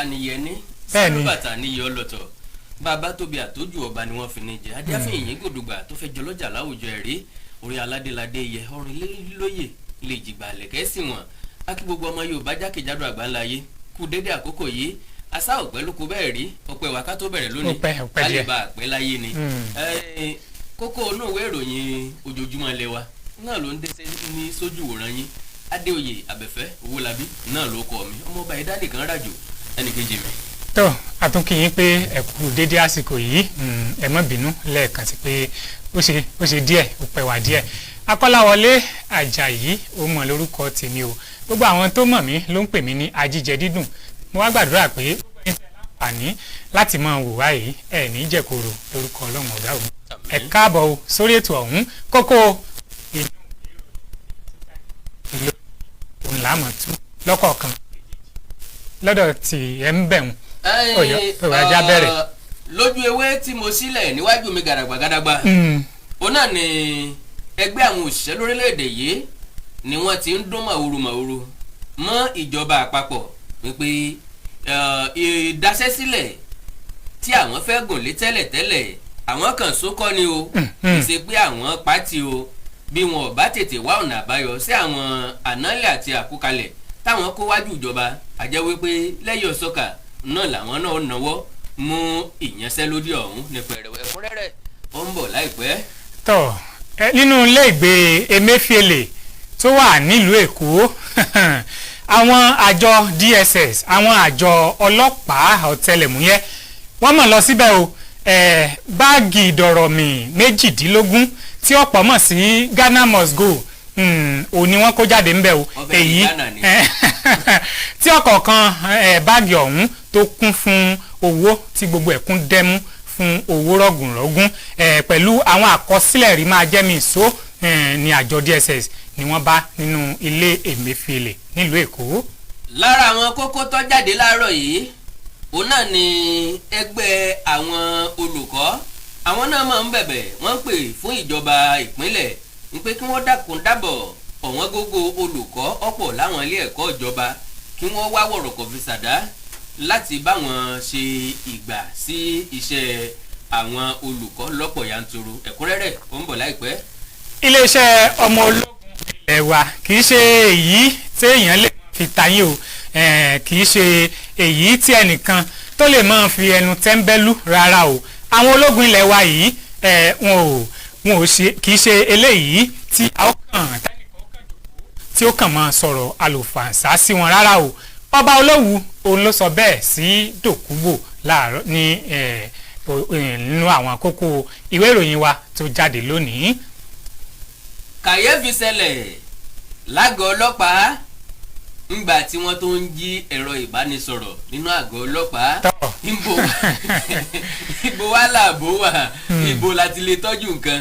Niyẹni. Bẹ́ẹ̀ni. Sálúbàtà níyẹ ọlọ́tọ̀, bàbá tóbi àtójú ọba ni wọ́n fi ní jẹ adíáfín yìnyín gòdùgbà tó fẹ́ jọlọ́jà láwùjọ ẹ̀rí orí aládéládé yẹ ọrùn lóye lè jìgbà lẹ̀kẹ́ sí wọn. Akí gbogbo ọmọ Yorùbá jákèjádò àgbáńlá ayé kú dédé àkókò yìí. Asá ọ̀pẹ́ ló kó bẹ́ẹ̀ rí ọpẹ́ wa ká tó bẹ̀rẹ̀ lónìí. Ó pẹ́, ó pẹ́ ká lè díẹ̀. bá àpẹ́ láyé ni. Kókó inú ìwé ìròyìn ojoojúmọ́ ilé wa náà ló ń dé ní sójú ìwòran yín. Adéoyè Àbẹ̀fẹ́ Owólabí náà ló kọ mi, ọmọọba ìdálè kan rájò ẹnìkejì mi. Tó àtúnkì yín pé ẹ kú dédé àsìkò yìí. Ẹ má bínú lẹ́ẹ̀kan sí pé ó ṣe díẹ̀, ó pẹ́ wá díẹ̀. Akọ́láwọlé Àjàyí ó mọ̀ lórúkọ tèmi o. Gbogbo àwọn tó mọ̀ mí ló ń pè mí ní Ajíjẹ Dídùn. Mo wá gbàdúrà pé gbogbo ẹ̀yin tẹ́ láǹfààní láti máa wò wá yìí, ẹ̀ ní jẹ̀kọ̀rọ̀ lórúkọ Ọlọ́run ọ̀gá òun. Ẹ káàbọ̀ o sórí ètò ọ̀hún. Kókó inú ìlú òun làá mọ̀ tú lọ́kọ̀ọ̀kan lọ́dọ̀ tí ẹ̀ ń bẹ̀ wọ́n. Ọ̀yọ́, ọ̀yọ́ ajá bẹ̀rẹ̀. Lójú ewé tí mo sílẹ̀ níwájú mi gàdàgbà gàdàgbà, òun náà ni ẹgbẹ́ àwọn òṣìṣẹ́ lórílẹ̀‐èdè yìí ni wọ́n ti ń dún màwúrú màwúrú mọ́ ìjọba àpapọ̀ wípé ìdaṣẹ́sílẹ̀ tí àwọn fẹ́ gùn lé tẹ́lẹ̀tẹ́lẹ̀, àwọn kan sókọ́ ni o. Kì í ṣe pé àwọn pàtì o. Bí wọn ò bá tètè wá ọ̀nà àbáyọ sí àwọn ànálẹ̀ àti àkúkalẹ̀ táwọn kó wájú ìjọba, àjẹ́ wípé lẹ́yìn ọ̀sọ́kà náà làwọn náà náwó mú ìyanṣẹ́lódì ọ̀hún ní pẹ̀rẹ̀. Ẹ̀kúnrẹ́rẹ́ ó ń bọ̀ láìpẹ́. Tọ ẹ, nínú ilé ìgbé Emefiele tó wà nílùú Èkó, àwọn àjọ DSS, àwọn àjọ ọlọ́pàá ọ̀tẹlẹ̀múyẹ́, wọ́n mọ̀ lọ síbẹ̀ o. Báàgì ìdọ̀rọ̀mì 18 tí ọ̀pọ̀ mọ̀ sí Ghana must go, òní wọ́n kó jáde ńbẹ̀ o. Ọbẹ̀ ní èyí Ghana ni. Tí ọ̀kọ̀ọ̀kan báàgì ọ̀hún tó kún fún owó, tí gbogbo ẹ̀ kún dẹ́mú fún owó rọ̀gùnrọ̀gùn, pẹ̀lú àwọn àkọsílẹ̀ rí máa jẹ́ mi ìṣó, ní àjọ DSS ni wọ́n bá nínú ilé Emefiele nílùú Èkó. Lára àwọn kókó tó jáde láàárọ̀ yìí, òun náà ni ẹgbẹ́ àwọn olùkọ́, àwọn náà máa ń bẹ̀bẹ̀, wọ́n ń pè fún ìjọba ìpínlẹ̀ ń pé kí wọ́n dákun dábọ̀ ọ̀wọ́n gógó olùkọ́ ọ̀pọ̀ láwọn ilé ẹ̀kọ́ ìjọba, kí wọ́n wá wọ̀rọ̀kọ̀ fi ṣàdá láti bá wọn ṣe ìgbà sí iṣẹ́ àwọn olùkọ́ lọ́pọ̀ yanturu. Ẹ̀kúnrẹ́rẹ́ ó ń bọ̀ láìpẹ́. Iléeṣẹ́ ọmọ ológun ilẹ̀ wa, kì í ṣe èyí téèyàn lè fi tayín o, kì í ṣe èyí tí ẹnìkan tó lè máa fi ẹnu tẹ́ńbẹ́lú rárá o. Àwọn ológun ilẹ̀ wa yìí, wọn ò ṣe, kì í ṣe eléyìí tí a ó kàn tẹ́nìkan ó kàn jókòó tí ó kàn máa sọ̀rọ̀ àlùfàǹsá sí wọn rárá o. Ọba Olówu òun ló sọ bẹ́ẹ̀ sí Dòkúbò láàárọ̀ ní nínú àwọn àkókò ìwé ìròyìn wa tó jáde lónìí. Kàyéfì ṣẹlẹ̀ lágọ̀ọ́ ọlọ́pàá ńgbà tí wọ́n tó ń jí ẹ̀rọ ìbánisọ̀rọ̀ nínú àgọ́ ọlọ́pàá. Tọ́. Ibo wà láàbò wà, ibo láti lè tọ́jú nǹkan?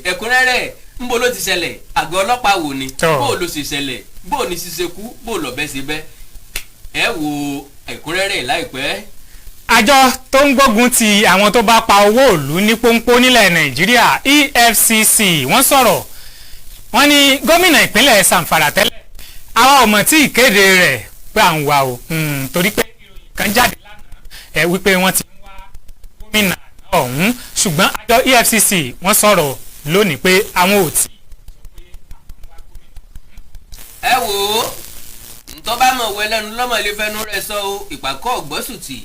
Ẹ̀kúnrẹ́rẹ́, ńbo ló ti ṣẹlẹ̀? Àgọ́ ọlọ́pàá wò ni? Tọ́. Bó ló ṣe ṣẹlẹ̀? Bó ní ṣiṣẹ́ kú? Bó lọ́bẹ̀ ṣe bẹ́? Ẹ wo ẹ̀kúnrẹ́rẹ́ láìpẹ́. Àjọ tó ń gbógun ti àwọn tó bá pa owó ìlú ní pọ́npọ́n nílẹ̀ Nàìjíríà, EFCC, wọ́n sọ̀rọ̀. Wọ́n ní gómìnà ìpínlẹ̀ Zamfara tẹ́lẹ̀, àwa ò mọ̀ tí ìkéde rẹ̀ pé à ń wá o, torí pé ìròyìn kan jáde lánàá ẹ wípé wọ́n ti ń wá gómìnà ọ̀hún, ṣùgbọ́n àjọ EFCC wọ́n sọ̀rọ̀ lónìí pé àwọn ò tí Ẹ wò ó, ntọ́ bá mọ̀ wẹ lẹ́nu lọ́mọ ilé fẹ́nu rẹ̀ sọ o. Ìpàkọ́ ọ̀gbọ́sùtì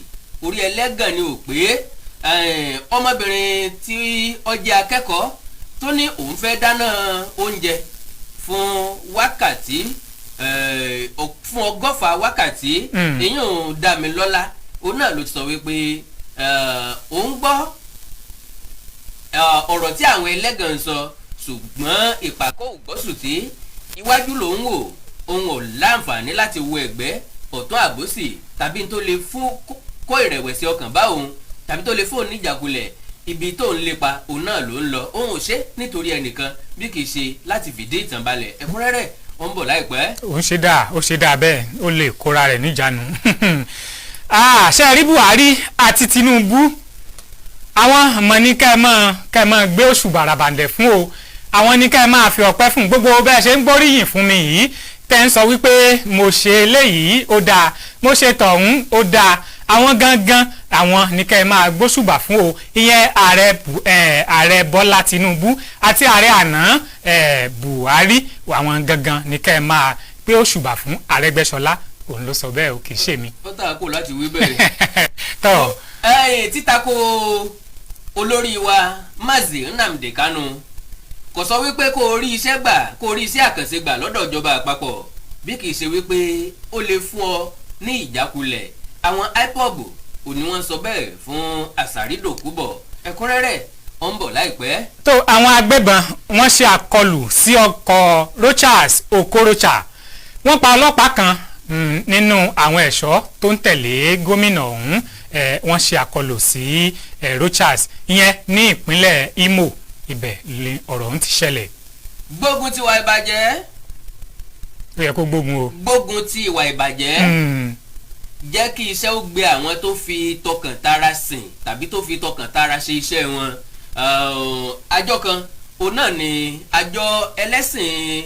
orí ẹlẹ́gàn ni ò pé. Ọmọbìnrin tí ó jẹ́ akẹ́kọ̀ọ́ tó ní òun fẹ́ dáná oúnjẹ fún wákàtí, fún 120 wákàtí, èyí ò Dámilọ́lá, òun náà ló ti sọ wípé òun gbọ́ ọ̀rọ̀ tí àwọn ẹlẹ́gàn ń sọ, ṣùgbọ́n ìpàkọ́ ògbọ́sùtì iwájú lòun wò, òun ò láǹfààní láti wo ẹ̀gbẹ́ ọ̀tún àbòsí tàbí tó lè fún kó ìrẹ̀wẹ̀sì ọkàn bá òun tàbí tó lè fún òun níjàkulẹ̀. Ibi tó ń lépa òun náà ló ń lọ. Òun ò ṣe nítorí ẹnìkan bí kì í ṣe láti fìdí ìtàn balẹ̀. Ẹ̀kúnrẹ́rẹ́ ó ń bọ̀ láìpẹ́. Ó ń ṣe dáa, ó ṣe dáa bẹ́ẹ̀, ó lè kóra rẹ̀ níjànú. Ṣe rí Buhari àti Tinubu, àwọn ọmọ ní ká ẹ máa gbé oṣù bàràbàǹdẹ̀ fún o. Àwọn ní ká ẹ máa fi ọpẹ́ fún gbogbo bẹ́ẹ̀ ṣe ń gbóríyìn fún mi yìí. Tẹ́ ń sọ wípé mo ṣe eléyìí ó dáa, mo ṣe tọ̀hún ó dáa, àwọn gangan àwọn ní kẹ́ ẹ máa gbóṣùbà fún o. Ìyẹn ààrẹ Bọ́lá Tinubu àti ààrẹ àná Buhari, àwọn gangan ní kẹ́ ẹ máa gbé òṣùbà fún. Arẹ́gbẹ́ṣọlá òun ló sọ bẹ́ẹ̀ o, kì í ṣèmi. Ó tà kó láti wí bẹ́ẹ̀. Tọ́. Títako olórí wa Mazi Nnamdi Kanu kò sọ wípé kó o rí iṣẹ́ gbà, kó o rí iṣẹ́ àkànṣe gbà lọ́dọ̀ ìjọba àpapọ̀, bí kì í ṣe wípé ó lè fún ọ ní ìjákulẹ̀. Àwọn IPOB ò ní wọ́n sọ bẹ́ẹ̀ fún Asari Dokubo. Ẹ̀kúnrẹ́rẹ́ ó ń bọ̀ láìpẹ́. Tó àwọn agbébọn wọ́n ṣe àkọlù sí ọkọ̀ Rochas Okorocha, wọ́n pa ọlọ́pàá kan nínú àwọn ẹ̀ṣọ́ tó ń tẹ̀lé gómìnà ọ̀hún. Wọ́n ṣe àkọlù sí Rochas ìyẹn ní ìpínlẹ̀ Imo, ibẹ̀ ni ọ̀rọ̀ ọ̀hún ti ṣẹlẹ̀. Gbógun ti ìwà ìbàjẹ́. Ó yẹ kó gbógun o. Gbógun ti ìwà ìbàjẹ́, jẹ́ kí iṣẹ́ ó gbé àwọn tó fi tọkàntara sìn tàbí tó fi tọkàntara ṣe iṣẹ́ wọn. Àjọ kan òun náà ni àjọ ẹlẹ́sìn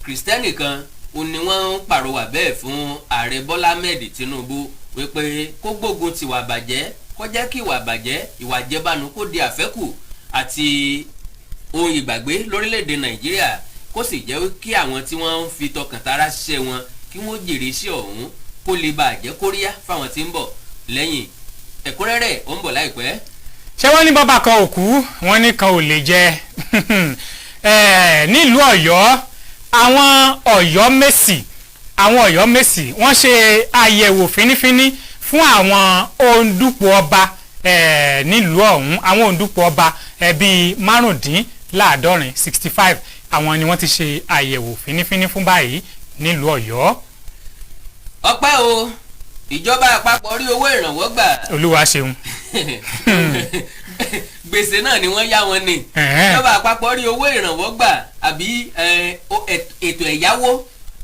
kìrìsìtẹ́nì kan, òun ni wọ́n ń pàrọwà bẹ́ẹ̀ fún ààrẹ Bọ́lá Ahmed Tinubu wípé kó gbógun ti ìwà ìbàjẹ́, kó jẹ́ kí ìwà ìbàjẹ́, ìwà ìjẹbánu kó di àfẹ́kù àti ohun ìgbàgbé lórílẹ̀‐èdè Nàìjíríà, kó sì jẹ́ kí àwọn tí wọ́n ń fi tọkàntara ṣiṣẹ́ wọn kí wọ́n jèrè iṣẹ́ ọ̀hún, kó lè bàa jẹ́ kóríyá fáwọn tí ń bọ̀ lẹ́yìn. Ẹ̀kúnrẹ́rẹ́ ó ń bọ̀ láìpẹ́. Ṣé wọ́n ní bàbá kan ò kú, wọ́n ní kan ò lè jẹ. Nílùú Ọ̀yọ́, àwọn Ọ̀yọ́ Mèsì wọ́n ṣe àyẹ̀wò fínífíní fún àwọn òǹdùpọ̀ ọba nílùú ọ̀hún. Àwọn òǹdùpọ̀ ọba bíi 65, 65, àwọn ni wọ́n ti ṣe àyẹ̀wò fínífíní fún báyìí nílùú Ọ̀yọ́. Ọpẹ́ o, ìjọba àpapọ̀ rí owó ìrànwọ́ gbà. Olúwa ṣeun. Gbèsè náà ni wọ́n yá wọn ni. Ìjọba àpapọ̀ rí owó ìrànwọ́ gbà àbí ètò ẹ̀yáwó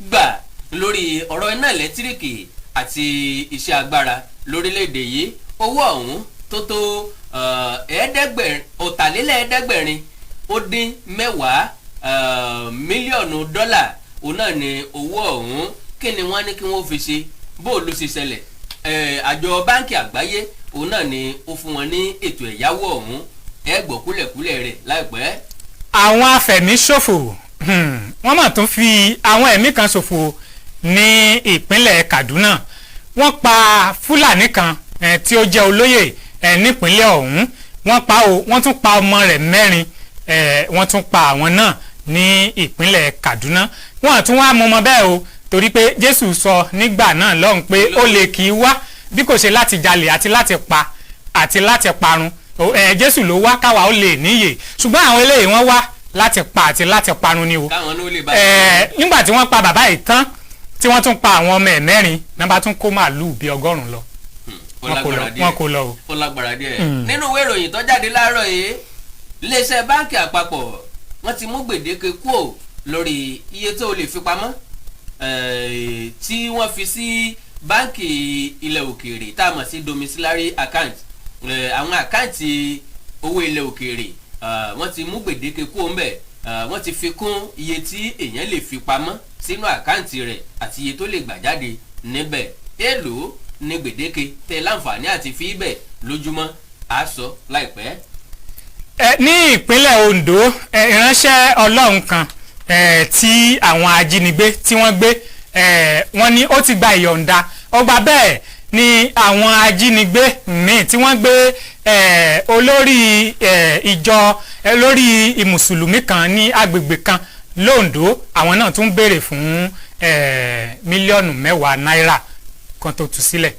gbà lórí ọ̀rọ̀ iná ẹ̀lẹ́tíríkì àti iṣẹ́ agbára lórílẹ̀‐èdè yìí. Owó ọ̀hún tó tó 775 mílíọ̀nù dọ́là òun náà ni owó ọ̀hún. Kí ni wọ́n ní kí wọ́n fi ṣe? Bó ló ṣe ṣẹlẹ̀? Àjọ Báńkì Àgbáyé òun náà ni ó fún wọn ní ètò ẹ̀yáwó ọ̀hún. Ẹ gbọ́ kúlẹ̀kúlẹ̀ rẹ̀ láìpẹ́. Àwọn afẹ̀míṣòfò, wọ́n mà tún fi àwọn ẹ̀mí kan ṣòfò ní ìpínlẹ̀ Kaduna. Wọ́n pa Fúlàní kan tí ó jẹ́ olóyè nípínlẹ̀ ọ̀hún. Wọ́n pa o, wọ́n tún pa ọmọ rẹ̀ mẹ́rin, wọ́n tún pa àwọn náà ní ìpínlẹ̀ Kaduna. Wọ́n tún wá mú ọmọ bẹ́ẹ̀ o, torí pé Jésù sọ nígbà náà lọ́hùn pé ó lè kì í wá bí kò ṣe láti jalè àti láti pa àti láti parun. Jésù ló wá káwa ó lè níyè, ṣùgbọ́n àwọn eléyìí wọ́n wá láti pa àti láti parun ni o. Káwọn ló lè bá. Nígbà tí wọ́n pa bàbá yìí tán, tí wọ́n tún pa àwọn ọmọ ẹ̀ mẹ́rin náà, bá tún kó màálùú bíi 100 lọ, wọ́n kó lọ, wọ́n kó lọ o. Ó lágbára díẹ̀. Nínú ìwé ìròyìn tó jáde láàárọ̀ yìí, iléeṣẹ́ báńkì àpapọ̀ wọ́n ti mú gbèdéke kúò lórí iye tó o lè fi pamọ́ tí wọ́n fi sí báńkì ilẹ̀ òkèèrè tá a mọ̀ sí domiciliary account, àwọn àkáǹtì owó ilẹ̀ òkèèrè. Wọ́n ti mú gbèdéke kúò ńbẹ̀, wọ́n ti fi kún iye tí èèyàn lè fi pamọ́ sínú àkáǹtì rẹ̀ àti iye tó lè gbà jáde níbẹ̀. Èèlò ní gbèdéke tẹ láǹfààní àti fi ibẹ̀ lójúmọ́, á sọ láìpẹ́. Ní ìpínlẹ̀ Ondo, ìránṣẹ́ Ọlọ́run kan tí àwọn ajínigbé tí wọ́n gbé, wọ́n ní ó ti gba ìyọ̀ǹda. Ọgbà bẹ́ẹ̀ ni àwọn ajínigbé míì tí wọ́n gbé olórí ìjọ, olórí mùsùlùmí kan ní agbègbè kan l'Ondo, àwọn náà tún béèrè fún mílíọ̀nù 10 náírà kan tó tú sílẹ̀.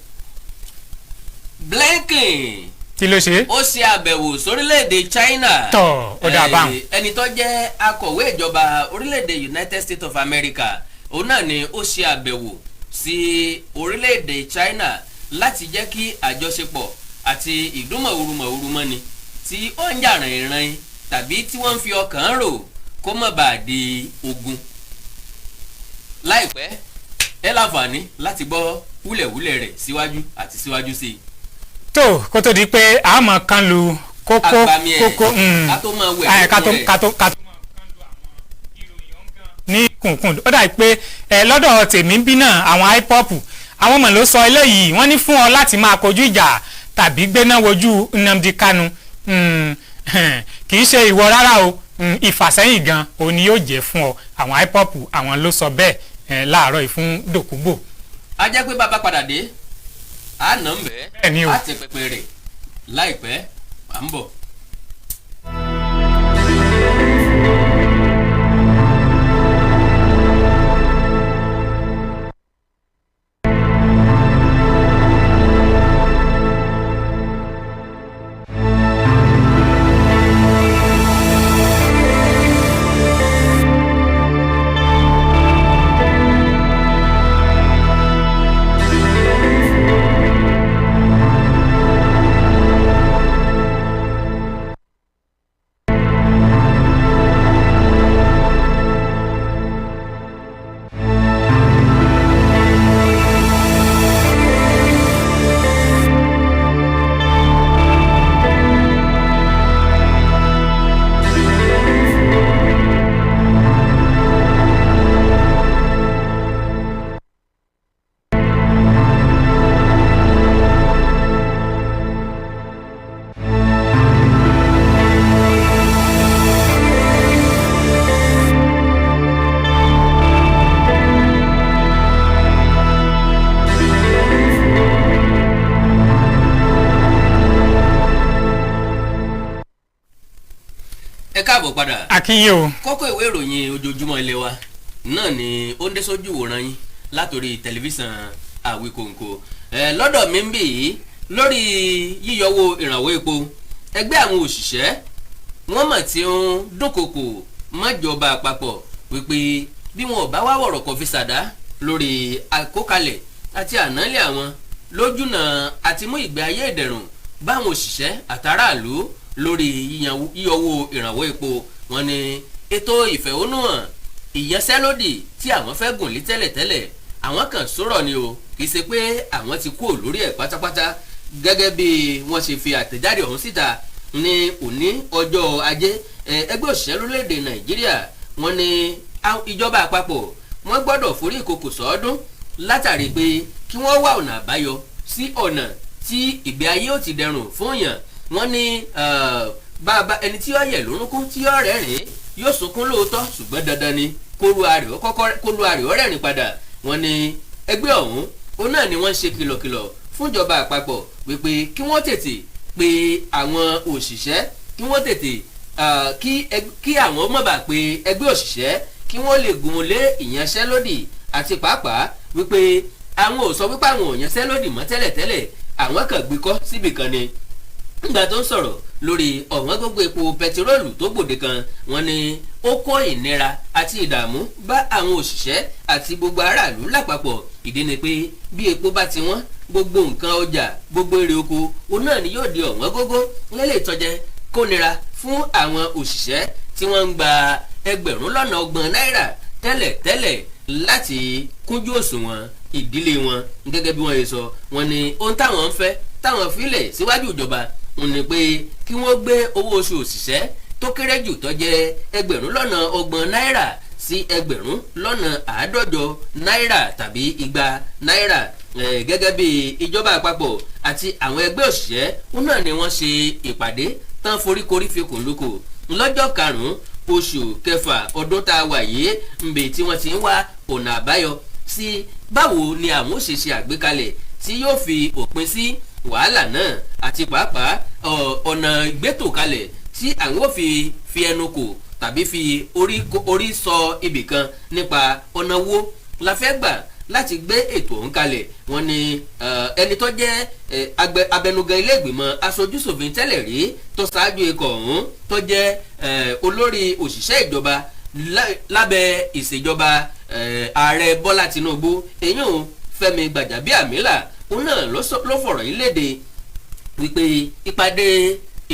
Blinken Kí ló ṣe? ó ṣe àbẹ̀wò sórílẹ̀-èdè China. Tọ́, ó dáa báwọn. Ẹni tó jẹ́ akọ̀wé ìjọba orílẹ̀-èdè United States of America òun náà ni ó ṣe àbẹ̀wò sí orílẹ̀-èdè China láti jẹ́ kí àjọṣepọ̀ àti ìdúnmọ̀húrúmọ̀húrú mọ́ni tí ó ń jà rìnrìn tàbí tí wọ́n ń fi ọkàn rò kó má bàa di ogun. Láìpẹ́, ẹ láǹfààní láti gbọ́ wúlẹ̀wúlẹ̀ rẹ̀ síwájú àti síwájú sí i. Tó kó tó di pé a máa kan lu kókó Agbami ẹ̀, kókó ká tó máa wẹ̀ ká tó lókun rẹ̀. ká tó máa kan lu àwọn ìròyìn ọ̀hún gan. Ní kùnkùn, ó dà pé ẹ lọ́dọ̀ tèmi ń bí náà, àwọn IPOB, àwọn ọmọ ló sọ eléyìí. Wọ́n ní fún ọ láti máa kojú ìjà tàbí gbéná wojú Nnamdi Kanu, kì í ṣe ìwọ rárá o, ìfàsẹ́yìn gan òun ni yóò jẹ́ fún ọ. Àwọn IPOB, àwọn ló sọ bẹ́ẹ̀ láàárọ̀ yìí fún Dòkúbò. A jẹ́ pé bàbá padà dé, a nà ń bẹ́ẹ̀. Bẹ́ẹ̀ ni o. A ti pẹpẹ rẹ̀ láìpẹ́, à ń bọ̀. Ẹ káàbọ̀ padà. Akínyìn o. Kókó ìwé ìròyìn ojoojúmọ́ ilé wa náà ni ó ń dé sójú ìwòran yín látòrí tẹlifíṣàn Àwíkòǹkò. Ẹ lọ́dọ̀ mi ń bì yìí, lórí yíyọwọ́ ìrànwọ́ epo, ẹgbẹ́ àwọn òṣìṣẹ́ wọ́n mọ̀ tí ń dúnkokò mọ́jọba àpapọ̀ wípé bí wọn ò bá wá wọ̀rọ̀ kọ́ fi ṣàdá lórí àkókalẹ̀ àti ànálẹ̀ àwọn lójúnà àti mú ìgbé ayé ìdẹ̀rùn báwọn òṣìṣẹ́ àtàràlú lórí yíyọwọ́ ìrànwọ́ epo, wọn ni ètò ìfẹ̀hónúhàn ìyanṣẹ́lódì tí àwọn fẹ́ gùn lé tẹ́lẹ̀tẹ́lẹ̀, àwọn kan sọ̀rọ̀ ni o, kì í ṣe pé àwọn ti kúrò lórí ẹ̀ pátápátá. Gẹ́gẹ́ bí wọ́n ṣe fi àtẹ̀jáde ọ̀hún síta ní òní ọjọ́ Ajé, ẹgbẹ́ òṣìṣẹ́ lórílẹ̀‐èdè Nàìjíríà, wọ́n ní ìjọba àpapọ̀ wọ́n gbọ́dọ̀ forí ìkòkò sọ́ọ́dún látàrí pé kí wọ́n wá ọ̀nà àbáyọ sí ọ̀nà tí ìgbé ayé ò ti dẹrùn fún yàn. Wọ́n ní bàbá ẹni tí ó yẹ lórúnkún tí ó rẹ́rìn yóò sunkún lóòótọ́, ṣùgbọ́n dandan ni kólu àrè ó rẹ́rìn padà. Wọ́n ní ẹgbẹ́ ọ̀hún òun náà ni wọ́n ń ṣe kìlọ̀kìlọ̀ fúnjọba àpapọ̀ wípé kí wọ́n tètè pe àwọn òṣìṣẹ́, kí wọ́n tètè kí àwọn má bàa pe ẹgbẹ́ òṣìṣẹ́ kí wọ́n lè gùn lé ìyanṣẹ́lódì, àti pàápàá wípé àwọn ò sọ wípé àwọn ò yanṣẹ́lódì mọ́ tẹ́lẹ̀tẹ́lẹ̀, àwọn kàn gbé kọ́ síbì kan ni. Nígbà tó ń sọ̀rọ̀ lórí ọ̀wọ́n gógó epo pẹtiróòlù tó gbòde kan, wọ́n ní ó kó ìnira àti ìdààmú bá àwọn òṣìṣẹ́ àti gbogbo aráàlú lápapọ̀. Ìdí ni pé bí epo bá ti wọ́n, gbogbo nǹkan ọjà, gbogbo èrè oko òun náà ni yóò di ọ̀wọ́n gógó lẹ́lẹ́ ìtọ́jẹ kó nira fún àwọn òṣìṣẹ́ tí wọ́n ń gba 30,000 náírà tẹ́lẹ̀ tẹ́lẹ̀ láti kúnjú òṣùwọ̀n ìdílé wọn. Gẹ́gẹ́ bí wọ́n ṣe sọ, wọ́n ní ohun táwọn ń fẹ́ táwọn filẹ̀ síwájú ìjọba ń ní pé kí wọ́n gbé owó oṣù òṣìṣẹ́ tó kéré jù tó jẹ́ 30,000 náírà sí 150,000 náírà tàbí 200 náírà. Gẹ́gẹ́ bí ìjọba àpapọ̀ àti àwọn ẹgbẹ́ òṣìṣẹ́ wọn náà ni wọ́n ṣe ìpàdé tán foríkorí fikùn lukò lọ́jọ́ 5 oṣù kẹfà ọdún tá a wà yìí, nbẹ tí wọ́n ti ń wá ọ̀nà àbáyọ sí báwo ni àwọn ó ṣe ṣe àgbékalẹ̀ tí yóò fi òpin sí wàhálà náà, àti pàápàá ọ̀nà ìgbétòkalẹ̀ tí àwọn ò fi fi ẹnu kò tàbí fi orí sọ ibì kan nípa ọ̀nà wo la fẹ́ gbà láti gbé ètò ọ̀hún kalẹ̀. Wọ́n ní ẹni tó jẹ́ abẹnugan ilé ìgbìmọ̀ aṣojúṣòfin tẹ́lẹ̀ rí tó ṣáájú ikọ̀ ọ̀hún, tó jẹ́ olórí òṣìṣẹ́ ìjọba lábẹ́ ìṣèjọba ààrẹ Bọ́lá Tinubu, èyí ò Fẹ́mi Gbàjàbíàmílà, òun náà ló fọ̀rọ̀ yìí léde wípé ìpàdé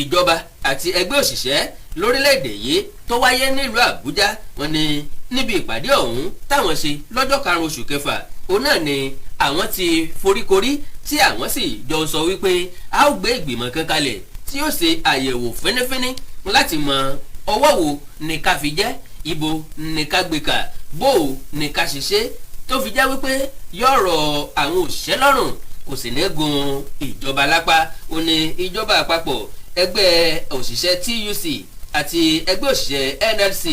ìjọba àti ẹgbẹ́ òṣìṣẹ́ lórílẹ̀‐èdè yìí tó wáyé nílùú Àbújá, wọ́n ní níbi ìpàdé ọ̀hún táwọn ṣe lọ́jọ́ 5 oṣù kẹfà, òun náà ni àwọn ti foríkorí tí àwọn sì jọ sọ wípé a ó gbé ìgbìmọ̀ kan kalẹ̀ tí yóò ṣe àyẹ̀wò fínífíní láti mọ ọwọ́ wo ni ká fi jẹ́, ibo ni ká gbé kà. Bó o ní ká ṣe ṣe tó fi jẹ́ wípé yọ̀rọ̀ àwọn òṣìṣẹ́ lọ́rùn, kò sì ní gun ìjọba lápá. Ó ní ìjọba àpapọ̀, ẹgbẹ́ òṣìṣẹ́ TUC àti ẹgbẹ́ òṣìṣẹ́ NLC,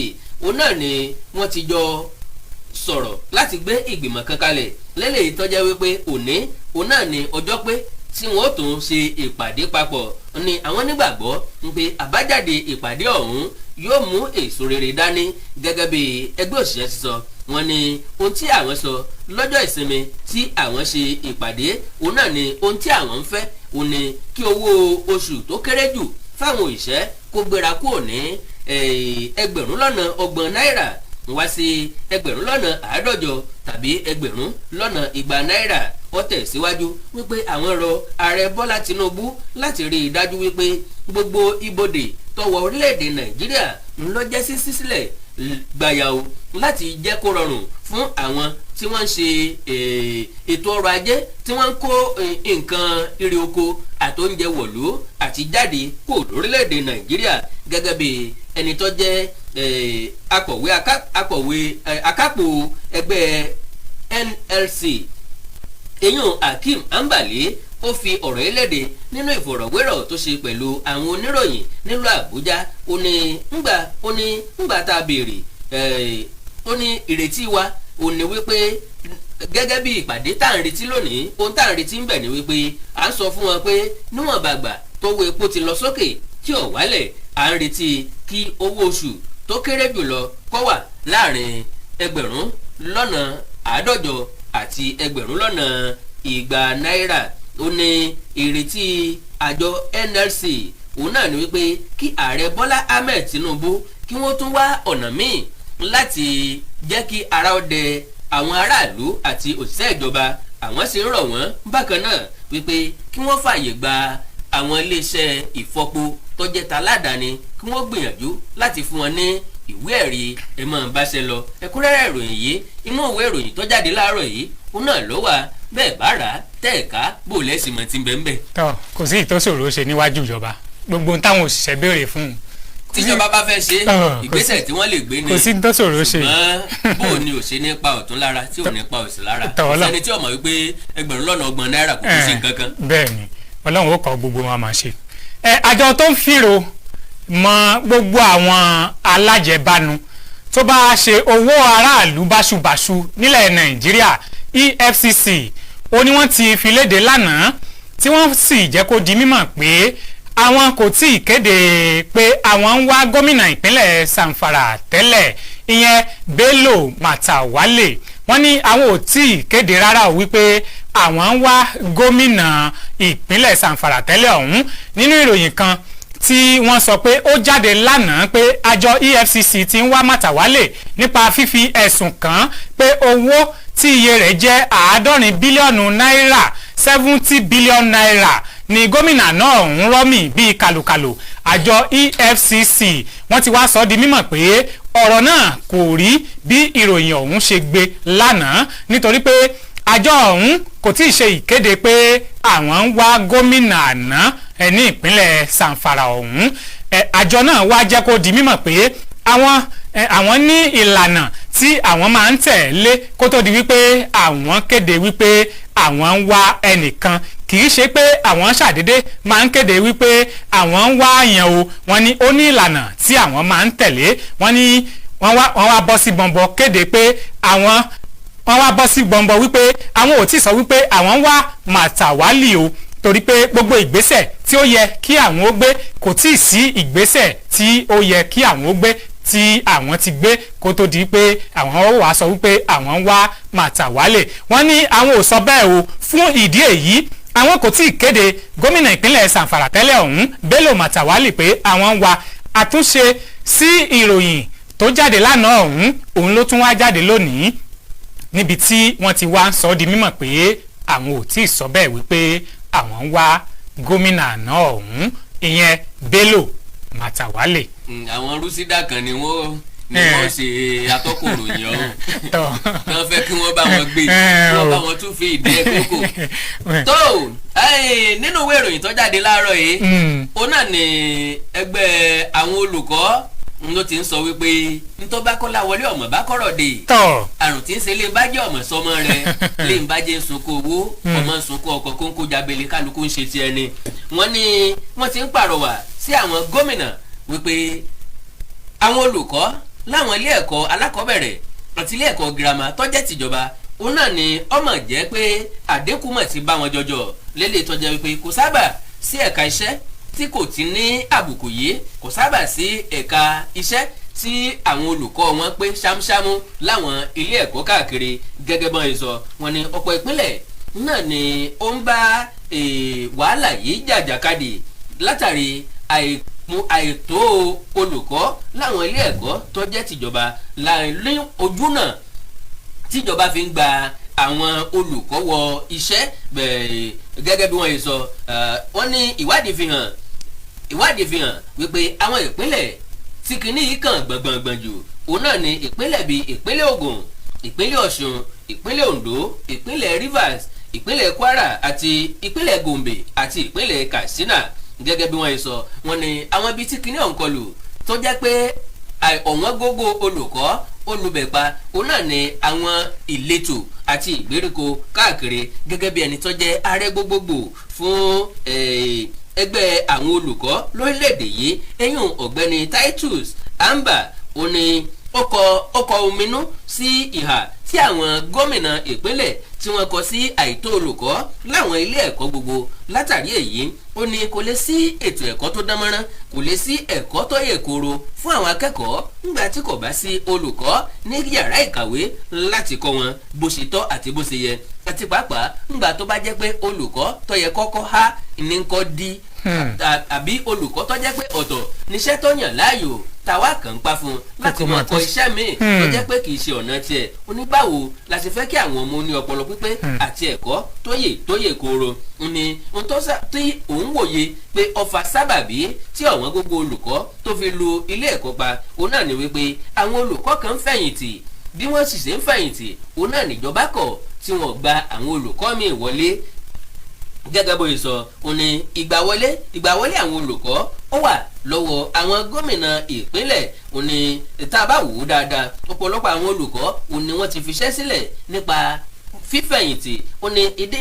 òun náà ni wọ́n ti jọ sọ̀rọ̀ láti gbé ìgbìmọ̀ kan kalẹ̀ lélẹ́yìí tó jẹ́ wípé òní òun náà ni ọjọ́ pé tí wọ́n ó tún ṣe ìpàdé papọ̀. Ní àwọn nígbàgbọ́ ń pé àbájáde ìpàdé ọ̀hún yóò mú èso rere dání. Gẹ́gẹ́ bí ẹgbẹ́ òṣìṣẹ́ ti sọ, wọ́n ní ohun tí àwọn sọ lọ́jọ́ ìsinmi tí àwọn ṣe ìpàdé, òun náà ni ohun tí àwọn ń fẹ́, òun ni kí owó oṣù tó kéré jù fáwọn òṣìṣẹ́ kó gbéra kúrò ní 30,000 náírà wá sí 150,000 tàbí 200,000 náírà. Ó tẹ̀síwájú wípé àwọn rọ Ààrẹ Bọ́lá Tinubu láti rí i dájú wípé gbogbo ibodè tó wọ orílẹ̀-èdè Nàìjíríà ń lọ jẹ́ sí sísílẹ̀ gbàyàwó láti jẹ́ kó rọrùn fún àwọn tí wọ́n ń ṣe ètò ọrọ̀ ajé, tí wọ́n ń kó nǹkan irè oko àtóúnjẹ wọ̀lú àti jáde kó lórílẹ̀‐èdè Nàìjíríà. Gẹ́gẹ́ bí ẹni tó jẹ́ akọ̀wé akápò ẹgbẹ́ NLC, eyín Akeem Ambali, ó fi ọ̀rọ̀ eléde nínú ìfọ̀rọ̀wérọ̀ tó ṣe pẹ̀lú àwọn oníròyìn nílùú Àbújá. Ó ní ńgbà tá a béèrè, ó ní ìrètí wa ó ní wípé gẹ́gẹ́ bí ìpàdé tá à ń retí lónìí, ohun tá à ń retí ń bẹ̀ ni wípé à ń sọ fún wọn pé níwọ̀n bàgbà tówó epo ti lọ sókè tí ò wálẹ̀, à ń retí kí owó oṣù tó kéré jùlọ kó wà láàrin 150,000 àti 200,000 náírà. Ó ní ìrètí àjọ NLC òun náà ni wípé kí Ààrẹ Bọ́lá Ahmed Tinubu kí wọ́n tún wá ọ̀nà míì láti jẹ́ kí ara ó dẹ àwọn aráàlú àti òṣìṣẹ́ ìjọba. Àwọn sì ń rọ̀ wọ́n bákan náà wípé kí wọ́n fààyè gba àwọn iléeṣẹ́ ìfọpo tó jẹ́ taládàáni, kí wọ́n gbìyànjú láti fún wọn ní ìwé ẹ̀rí ẹ̀ máa báṣẹ lọ. Ẹ̀kúnrẹ́rẹ́ ìròyìn yìí, inú ìwé ìròyìn tó jáde láàárọ̀ yìí òun náà ló wà. Bẹ́ẹ̀ bá rà á tẹ́ẹ̀ká bò lẹ́sìn mọ́ ti ń bẹ́ẹ̀ bẹ́ẹ̀. Tọ́, kò sí ìtòsòrò ṣe níwájú ìjọba, gbogbo ohun táwọn òṣìṣẹ́ béèrè fún un. Tíjọba bá fẹ́ ṣe, ìgbésẹ̀ tí wọ́n lè gbé ni. Kò sí ìtòsòrò ṣe. Ṣùgbọ́n bó o ní ò ṣe ní pa ọ̀tún lára tí ò ní pa òsì lára, sẹ́ni tí ò mọ̀ wípé 30,000 náírà kò sí nǹkan kan. Bẹ́ẹ̀ ni, Ọlọ́run ó kọ́ gbogbo wọn máa ṣe. Àjọ tó ń fìrò mọ gbogbo àwọn alájẹbánu tó bá ṣe owó aráàlú báṣubàṣu nílẹ̀ Nàìjíríà, EFCC, ó ní wọ́n ti fi léde lánàá, tí wọ́n sì jẹ́ kó di mímọ̀ pé àwọn kò tí ì kéde pé àwọn ń wá gómìnà ìpínlẹ̀ Zamfara tẹ́lẹ̀, ìyẹn Bello Matawalle. Wọ́n ní àwọn ò tí ì kéde rárá o wípé àwọn ń wá gómìnà ìpínlẹ̀ Zamfara tẹ́lẹ̀ ọ̀hún. Nínú ìròyìn kan tí wọ́n sọ pé ó jáde lánàá pé àjọ EFCC ti ń wá Matawalle nípa fífi ẹ̀sùn kàn án pé owó tí iye rẹ̀ jẹ́ 70 bílíọ̀nù náírà, 70 billion naira, ni gómìnà náà ń rọ́mì bíi kàlùkàlù. Àjọ EFCC wọ́n ti wá sọ di mímọ̀ pé ọ̀rọ̀ náà kò rí bí ìròyìn ọ̀hún ṣe gbé lánàá, nítorí pé àjọ ọ̀hún kò tí ì ṣe ìkéde pé àwọn ń wá gómìnà àná ní ìpínlẹ̀ Zamfara ọ̀hún. Àjọ náà wá jẹ́ kó di mímọ̀ pé àwọn ní ìlànà tí àwọn máa ń tẹ̀lé kó tó di wípé àwọn kéde wípé àwọn ń wá ẹnìkan. Kì í ṣe pé àwọn ṣàdédé máa ń kéde wípé àwọn ń wá yẹn o. Wọ́n ní ó ní ìlànà tí àwọn máa ń tẹ̀lé. Wọ́n ní wọ́n wá bọ́ sí bọ̀m̀bọ̀ kéde pé àwọn wọ́n wá bọ́ sí gbọ̀ngbọ̀n wípé àwọn ò tí ì sọ wípé àwọn ń wá Màtàwálì o, torí pé gbogbo ìgbésẹ̀ tí ó yẹ kí àwọn ó gbé, kò tí ì sí ìgbésẹ̀ tí ó yẹ kí àwọn ó gbé tí àwọn ti gbé kó tó di pé àwọn ó wàá sọ wípé àwọn ń wá Màtàwálè. Wọ́n ní àwọn ò sọ bẹ́ẹ̀ o. Fún ìdí èyí, àwọn kò tí ì kéde gómìnà ìpínlẹ̀ Zamfara tẹ́lẹ̀ ọ̀hún, Bello Matawalle, pé àwọn ń wá. Àtúnṣe sí ìròyìn tó jáde lánàá ọ̀hún, òun ló tún wá jáde lónìí, níbi tí wọ́n ti wá ń sọ ọ́ di mímọ̀ pé àwọn ò tí ì sọ bẹ́ẹ̀ wípé àwọn ń wá gómìnà àná ọ̀hún, ìyẹn Bello Matawalle. Àwọn rúsídà kan ni wọ́n ṣe atọ́kùn ròyìn ọ̀hún tí wọ́n fẹ́ kí wọ́n bá wọn gbé, kí wọ́n bá wọn tún fi ìdí ẹ kókò tó. Nínú ìwé ìròyìn tó jáde láàárọ̀ yìí, òun náà ni ẹgbẹ́ àwọn olùkọ́ N ló ti ń sọ wípé ntọ́ bá kọ́lá wọlé ọmọ bá kọ́rọ̀ dé. Àrùn tí ń ṣe lè bá jẹ́ ọmọ sọmọ rẹ lè ń bá jẹ́ sunkún owó, ọmọ sunkún ọkọ̀, kónkó jábẹ́lẹ̀, kálukú ń ṣe tiẹ̀ ni. Wọ́n ní wọ́n ti ń pàrọwà sí àwọn gómìnà wípé àwọn olùkọ́ láwọn ilé ẹ̀kọ́ alákọ̀ọ́bẹ̀rẹ̀ àti ilé ẹ̀kọ́ girama tó jẹ́ tìjọba, òun náà ni ọmọ jẹ́ pé àdínkù mọ̀ ti bá wọn jọjọ lélẹ̀, tó jẹ́ wípé kò sábà sí ẹ̀ka iṣẹ́ tí kò ti ní àbùkù yìí, kò sábà sí ẹ̀ka iṣẹ́ tí àwọn olùkọ́ wọn pé ṣámúṣámú láwọn ilé ẹ̀kọ́ káàkiri. Gẹ́gẹ́ bọ́n ṣe sọ, wọn ni ọ̀pọ̀ ìpínlẹ̀ náà ni ó ń bá wàhálà yìí jàjàkadì látàrí àìtó olùkọ́ láwọn ilé ẹ̀kọ́ tó jẹ́ tìjọba ní ojú náà tíjọba fi ń gba àwọn olùkọ́ wọ iṣẹ́. Gẹ́gẹ́ bí wọ́n ṣe sọ, wọ́n ní ìwádìí fi hàn wípé àwọn ìpínlẹ̀ tí kìíní yìí kàn gbọ̀ngbọ̀ngbọ̀n jù, òun náà ni ìpínlẹ̀ bíi ìpínlẹ̀ Ògùn, ìpínlẹ̀ Ọ̀ṣun, ìpínlẹ̀ Oǹdó, ìpínlẹ̀ Rivers, ìpínlẹ̀ Kwara àti ìpínlẹ̀ Gombe àti ìpínlẹ̀ Katsina. Gẹ́gẹ́ bí wọ́n ṣe sọ, wọ́n ní àwọn ibi tí kìíní ọ̀hún kọlù tó jẹ́ pé ọ̀wọ́n gógó olùkọ́ olùbẹ̀pa, òun náà ni àwọn ìletò àti ìgbèríko káàkiri. Gẹ́gẹ́ bí ẹni tó jẹ́ ààrẹ gbogbogbò fún ẹgbẹ́ àwọn olùkọ́ lórílẹ̀‐èdè yìí, eyín ọ̀gbẹ́ni Titus Amba, ó ní ó kọ ominú sí ìhà tí àwọn gómìnà ìpínlẹ̀ tí wọ́n kọ sí àìtó olùkọ́ láwọn ilé ẹ̀kọ́ gbogbo. Látàrí èyí, ó ní kò lè sí ètò ẹ̀kọ́ tó dánmọ́rán, kò lè sí ẹ̀kọ́ tó yè kooro fún àwọn akẹ́kọ̀ọ́ nígbà tí kò bá sí olùkọ́ ní yàrá ìkàwé láti kọ́ wọn bó ṣe tọ́ àti bó ṣe yẹ, àti pàápàá ńgbà tó bá jẹ́ pé olùkọ́ tó yẹ kọ́kọ́ há ní kọ́ di, àbí olùkọ́ tó jẹ́ pé ọ̀tọ̀ níṣẹ́ tó yàn láàyò tàwa kàn ń pa fún un láti máa kọ́ iṣẹ́ míì tó jẹ́ pé kì í ṣe ọ̀nà tiẹ̀. Onígbàwo la ṣe fẹ́ kí àwọn ọmọ ní ọpọlọ pípé àti ẹ̀kọ́ tó yè kooro? Ní ohun tó tí òun wòye pé ọfà sábàbí tí ọ̀wọ́n gbogbo olùkọ́ tó fi lu ilé ẹ̀kọ́ pa, òun náà ni wípé àwọn olùkọ́ kan fẹ̀yìntì. Bí wọ́n sì ṣe ń fẹ̀yìntì, òun náà níjọba kọ̀ tí wọ́n gba àwọn olùkọ́ míì wọlé. Gẹ́gẹ́ bó ṣe sọ, òun ní ìgbàwọlé àwọn olùkọ́ ó wà lọ́wọ́ àwọn gómìnà ìpínlẹ̀. Òun ní tá a bá wò ó dáadáa, ọ̀pọ̀lọpọ̀ àwọn olùkọ́ òun ni wọ́n ti fiṣẹ́ sílẹ̀ nípa fífẹ̀yìntì. Ó ní ìdí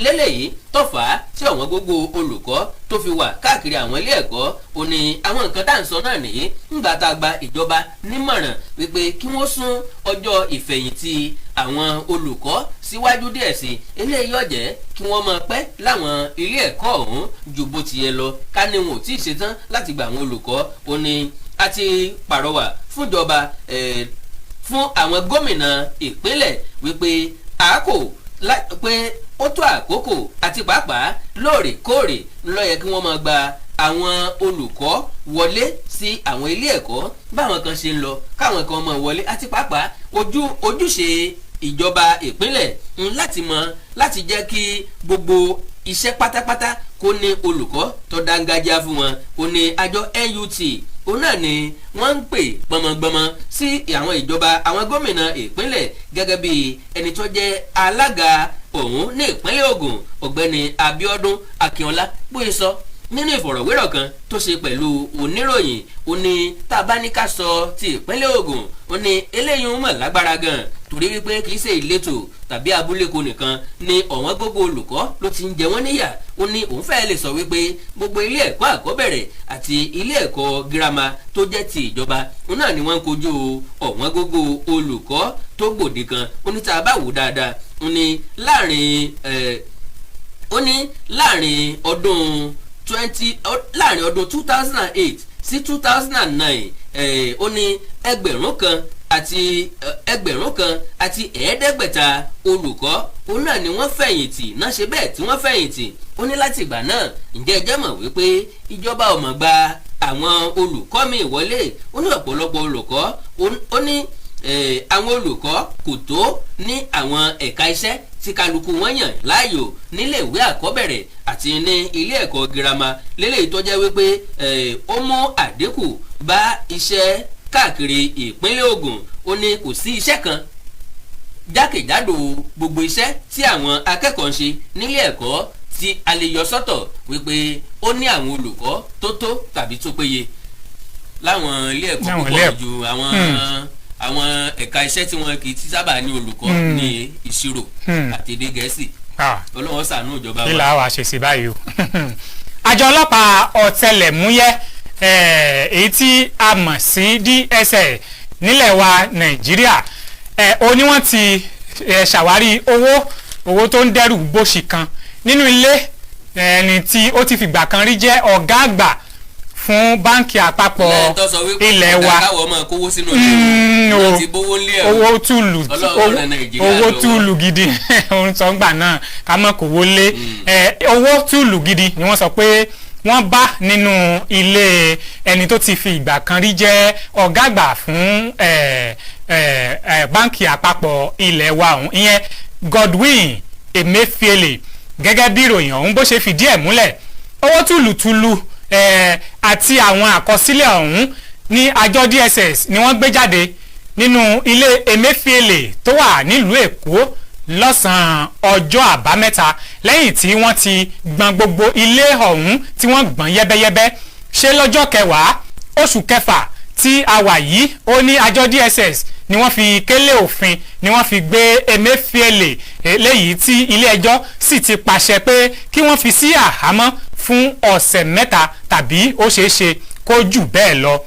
lélẹ́yìí tó fà á tí ọ̀wọ́n gbogbo olùkọ́ tó fi wà káàkiri àwọn ilé ẹ̀kọ́. Ó ní àwọn nǹkan tá à ń sọ náà nìyí ńgbà tá a gba ìjọba nímọ̀ràn wípé kí wọ́n sún ọjọ́ ìfẹ̀yìntì àwọn olùkọ́ síwájú díẹ̀ sí. Eléyìí yóò jẹ́ kí wọ́n máa pẹ́ láwọn ilé ẹ̀kọ́ ọ̀hún ju bó ti yẹ lọ, ká ní wọn ò tí ì ṣetán láti gba àwọn olùkọ́. Ó ní a ti pàrọwà fúnjọba, fún àwọn gómìnà ìpínlẹ̀ wípé àákò pé ó tó àkókò àti pàápàá lóòrèkóòrè ló yẹ kí wọ́n máa gba àwọn olùkọ́ wọlé sí àwọn ilé ẹ̀kọ́, báwọn kan ṣe ń lọ káwọn kan máa wọlé, àti pàápàá ojúṣe ìjọba ìpínlẹ̀ ń láti mọ láti jẹ́ kí gbogbo iṣẹ́ pátápátá kó ní olùkọ́ tó dángájá fún wọn. Ó ní àjọ NUT, òun náà ni wọ́n ń pè gbọmọgbọmọ sí àwọn ìjọba, àwọn gómìnà ìpínlẹ̀, gẹ́gẹ́ bí ẹni tó jẹ́ alága òun ní ìpínlẹ̀ Ògùn, ọ̀gbẹ́ni Abíọ́dún Akínọlá, bóyá sọ nínú ìfọ̀rọ̀wérọ̀ kan tó ṣe pẹ̀lú oníròyìn. Ó ní tá a bá ní ká sọ ti ìpínlẹ̀ Ògùn, ó ní eléyìí ń mọ̀ lágbára gan, torí wípé kì í ṣe ìletò tàbí abúléko nìkan ni ọ̀wọ́n gbogbo olùkọ́ ló ti ń jẹ wọ́n níyà. Ó ní òun fẹ́ lè sọ wípé gbogbo ilé ẹ̀kọ́ àkọ́bẹ̀rẹ̀ àti ilé ẹ̀kọ́ girama tó jẹ́ ti ìjọba, òun náà ni wọ́n ń kojú ọ̀wọ́n gógó olùkọ́ tó gbòde kan. Ó ní tá a bá wò dáadáa, ó ní láàrin ọdún 2008 sí 2009, ó ní 1,500 olùkọ́ òun náà ni wọ́n fẹ̀yìntì náà ṣe bẹ́ẹ̀ tí wọ́n fẹ̀yìntì. Ó ní láti ìgbà náà, ǹjẹ́ ẹ jẹ́ mọ̀ wípé ìjọba ò mọ̀ gba àwọn olùkọ́ míì wọlé? Ó ní ọ̀pọ̀lọpọ̀ olùkọ́, ó ní àwọn olùkọ́ kò tó ní àwọn ẹ̀ka iṣẹ́ tí kálukú wọn yàn láàyò nílé ìwé àkọ́bẹ̀rẹ̀ àti ní ilé ẹ̀kọ́ girama, lélẹ́yìí tó jẹ́ wípé ó mú àdínkù bá iṣẹ́ káàkiri ìpínlẹ̀ Ògùn. Ó ní kò sí iṣẹ́ kan jákèjádò gbogbo iṣẹ́ tí àwọn akẹ́kọ̀ọ́ ń ṣe nílé ẹ̀kọ́ tí a lè yọ sọ́tọ̀ wípé ó ní àwọn olùkọ́ tó tó tàbí tó péye. Láwọn ilé ẹ̀kọ́ Láwọn púpọ̀ ilé ẹ̀kọ́. ju àwọn ẹ̀ka iṣẹ́ tí wọ́n kì í ti sábà ní olùkọ́ ní ìṣirò àti èdè Gẹ̀ẹ́sì. Ọlọ́run ṣàánú ìjọba Kí wa. la wàá ṣe sí báyìí o? Àjọ ọlọ́pàá ọ̀tẹlẹ̀múyẹ́, èyí tí a mọ̀ sí DSS nílẹ̀ wa Nàìjíríà, ó ní wọ́n ti ṣàwárí owó tó ń dẹ́rù bóṣì kan nínú ilé ẹni tí ó ti fìgbà kan rí jẹ́ ọ̀gá àgbà fún Báńkì Àpapọ̀ Lẹ́yìn tó sọ wípé ilẹ̀ wa. káwọ́ máa kówó sínú ilé O. wọn ti bówó ńlé ẹ̀rọ. Owó túlù. Ọlọ́run ràn Nàìjíríà Owó lọ́wọ́. túlù gidi òun sọ ńgbà náà ká mọ̀ kówó lé. Owó túlù gidi ni wọ́n sọ pé wọ́n bá nínú ilé ẹni tó ti fi ìgbà kan rí jẹ́ ọ̀gá àgbà fún Báńkì Àpapọ̀ ilẹ̀ wa ọ̀hún, ìyẹn Godwin Emefiele. Gẹ́gẹ́ bí ìròyìn ọ̀hún bó ṣe fìdí ẹ̀ múlẹ̀, owó tùlùtùlù àti àwọn àkọsílẹ̀ ọ̀hún ní àjọ DSS ni wọ́n gbé jáde nínú ilé Emefiele tó wà nílùú Èkó lọ́sàn-án ọjọ́ Àbámẹ́ta, lẹ́yìn tí wọ́n ti gbọ̀n gbogbo ilé ọ̀hún, tí wọ́n gbọ̀n yẹ́bẹ́yẹ́bẹ́. Ṣé lọ́jọ́ 10 oṣù kẹfà tí a wà yìí, ó ní àjọ DSS ni wọ́n fi kélé òfin ni wọ́n fi gbé Emefiele, léyìí tí ilé ẹjọ́ sì ti pàṣẹ pé kí wọ́n fi sí àhámọ́ fún ọ̀sẹ̀ 3 tàbí ó ṣeé ṣe kó jù bẹ́ẹ̀ lọ.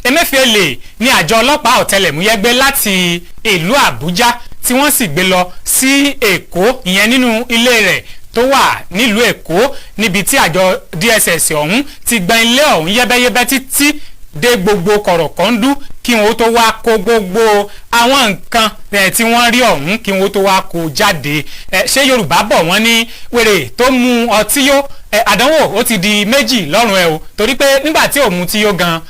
Emefiele ní àjọ ọlọ́pàá ọ̀tẹlẹ̀múyẹ́ gbé láti ìlú Àbújá, tí wọ́n sì gbé lọ sí Èkó, ìyẹn nínú ilé rẹ̀ tó wà nílùú Èkó, níbi tí àjọ DSS ọ̀hún ti gbọ̀n ilé ọ̀hún yẹ́bẹ́yẹ́bẹ́ títí dé gbogbo kọ̀rọ̀kọ́ndú, kí wọ́n tó wá kó gbogbo àwọn nǹkan tí wọ́n rí ọ̀hún, kí wọ́n tó wá kó jáde. Ṣé Yorùbá bọ̀, wọ́n ní wèrè tó mu ọtí yó, àdánwò ó ti di méjì lọ́rùn ẹ̀ o, torí pé nígbà tí òun ti yó gan,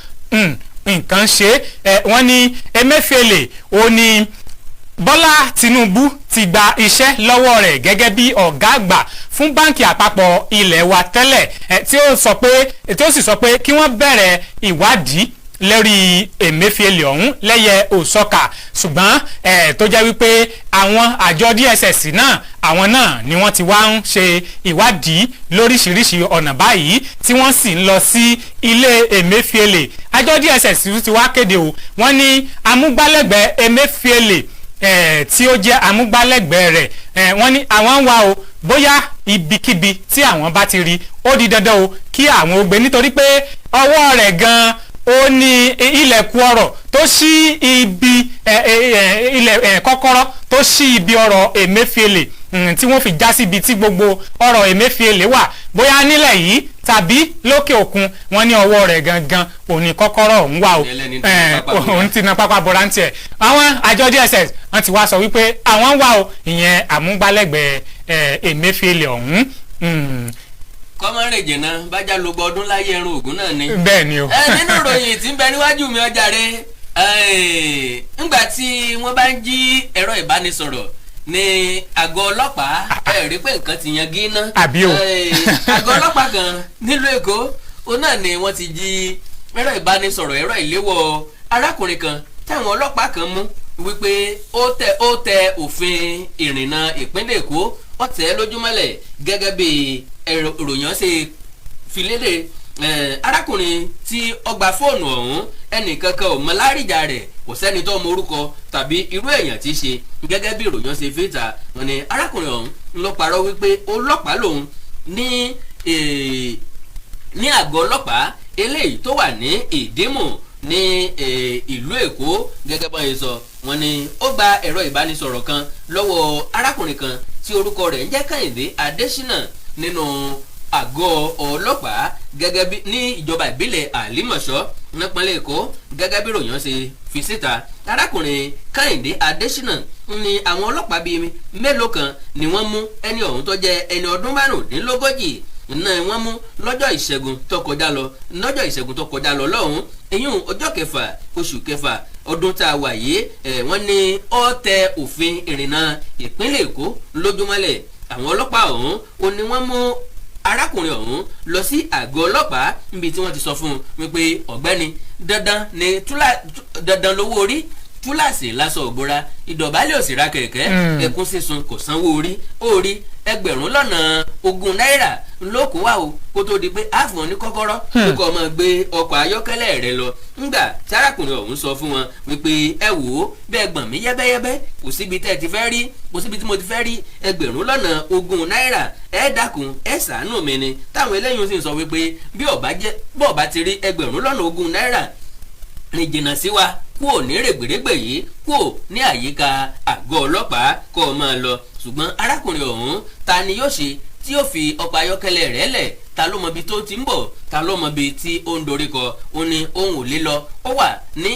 nǹkan ṣe é. Wọ́n ní Emefiele, ó ní Bọ́lá Tinubu ti gba iṣẹ́ lọ́wọ́ rẹ̀ gẹ́gẹ́ bí ọ̀gá àgbà fún Báńkì Àpapọ̀ ilẹ̀ wa tẹ́lẹ̀, tí ó sì sọ pé kí wọ́n bẹ̀rẹ̀ ìwádìí lórí Emefiele ọ̀hún lẹ́yẹ òsọ́kà. Ṣùgbọ́n tó jẹ́ wípé àwọn àjọ DSS náà, àwọn náà ni wọ́n ti wá ń ṣe ìwádìí lóríṣiríṣi ọ̀nà báyìí, tí wọ́n sì ń lọ sí ilé Emefiele. Àjọ DSS ti wá kéde o, wọ́n ní amúgbálẹ́gbẹ̀ẹ́ Emefiele, tí ó jẹ́ amúgbálẹ́gbẹ̀ẹ́ rẹ̀, wọ́n ní àwọn ń wá o. Bóyá ibikíbi tí àwọn bá ti rí, ó di dandan o kí àwọn ó gbé, nítorí pé ọwọ́ rẹ̀ gan-an ó ní ilẹ̀kùn ọ̀rọ̀ tó ṣí ibi ilẹ̀ kọ́kọ́rọ́ tó ṣí ibi ọ̀rọ̀ Emefiele, tí wọ́n fi já síbi tí gbogbo ọ̀rọ̀ Emefiele wà, bóyá nílẹ̀ yìí tàbí lókè òkun. Wọ́n ní ọwọ́ rẹ̀ gangan òun ní kọ́kọ́rọ́ ọ̀hún wà o. Ẹlẹ́ni tó ní pápá bora. Òun ti na pápá bora ń tiẹ̀. Àwọn àjọ DSS wọ́n ti wá sọ wípé àwọn ń wá o, ìyẹn àmúgbálẹ́gbẹ̀ẹ́ Emefiele ọ̀hún. Kọ́mọ́rìn jìnnà bájá ló gbọ́ ọdún láyé, ẹrun ògùn náà ni. Bẹ́ẹ̀ ni o. Nínú ìròyìn tí ń bẹ níwájú mi ọjàre, ńgbà tí wọ́n bá ń jí ẹ̀rọ ìbánisọ̀rọ̀ ní àgọ́ ọlọ́pàá, ẹ rí pé nǹkan ti yan gíná. Àbí o. Àgọ́ ọlọ́pàá kan nílùú Èkó, òun náà ni wọ́n ti jí ẹ̀rọ ìbánisọ̀rọ̀, ẹ̀rọ ìléwọ́ arákùnrin kan táwọn ọlọ́pàá kan mú wípé ó tẹ òfin ìrìnnà ìpínlẹ̀ Èkó, ó tẹ̀ ẹ́ lójúmọ́lẹ̀, gẹ́gẹ́ bí ìròyìn ṣe fi léde. Arákùnrin tí ó gba fóònù ọ̀hún, ẹnìkankan ò mọ láríjà rẹ̀, kò sẹ́ni tó mọ orúkọ tàbí irú èèyàn tí í ṣe. Gẹ́gẹ́ bí ìròyìn ṣe fi ta, wọ́n ní arákùnrin ọ̀hún ló parọ́ wípé ọlọ́pàá lòun ní àgọ́ ọlọ́pàá eléyìí tó wà ní Ìdímù ní ìlú Èkó. Gẹ́gẹ́ bọ́n ṣe sọ, wọ́n ní ó gba ẹ̀rọ ìbánisọ̀rọ̀ kan lọ́wọ́ arákùnrin kan tí orúkọ rẹ̀ ń jẹ́ Kẹ́hìndé Adésínà nínú àgọ́ ọlọ́pàá gẹ́gẹ́ bí ní ìjọba ìbílẹ̀ Àlímọ̀ṣọ́ nípínlẹ̀ Èkó. Gẹ́gẹ́ bí ròyìn ṣe fi síta, arákùnrin Kẹ́hìndé Adésínà ní àwọn ọlọ́pàá bíi mélòó kan ni wọ́n mú ẹni ọ̀hún tó jẹ́ ẹni ọdún 35 náà. Wọ́n mú lọ́jọ́ Ìṣẹ́gun tó kọjá lọ, lọ́jọ́ Ìṣẹ́gun tó kọjá lọ lọ́hùn, ìyún ọjọ́ 6 oṣù kẹfà ọdún tá a wà yìí. Wọ́n ní ó tẹ òfin ìrìnnà ìpínlẹ̀ Èkó lójúmọ́lẹ̀. Àwọn ọlọ́pàá ọ̀hún ó ní wọ́n mú arákùnrin ọ̀hún lọ sí àgọ́ ọlọ́pàá, níbi tí wọ́n ti sọ fún un wípé, ọ̀gbẹ́ni, dandan ni túlá, dandan lówó orí, túláàsì lásọ òbora, ìdọ̀bálẹ̀ òsì ra kẹ̀kẹ́, ẹkún sísun kò sanwó orí. Ó rí 20,000 náírà Ńlọkọ wà o, kó tó di pé a fún ọ ní kọ́kọ́rọ́ pé kó máa gbé ọkọ̀ ayọ́kẹ́lẹ́ rẹ lọ. Ńgbà tí arákùnrin ọ̀hún sọ fún wọn wípé, "Ẹ wò ó, bẹ́ẹ̀ gbọ̀n mí yẹ́bẹ́yẹ́bẹ́, kò síbi tẹ́ ẹ ti fẹ́ rí, kò síbi tí mo ti fẹ́ rí 20,000 náírà. Ẹ dákun, ẹ ṣàánú mi ni." Táwọn eléyìí sì ń sọ wípé bí ọba jẹ́ bọ́ ọba ti rí 20,000 náírà, rìn jìnnà sí wa, kúò ní règbèrègbè yìí, kúò ní àyíká àgọ́ ọlọ́pàá, kó o máa lọ. Ṣùgbọ́n arákùnrin ọ̀hún, ta ni yóò ṣe tí yóò fi ọkọ̀ ayọ́kẹ́lẹ́ rẹ̀ lẹ̀? Ta ló mọ ibi tó ti ń bọ̀? Ta ló mọ ibi tí ó ń dorí kọ? Ó ní òun ò lè lọ. Ó wà ní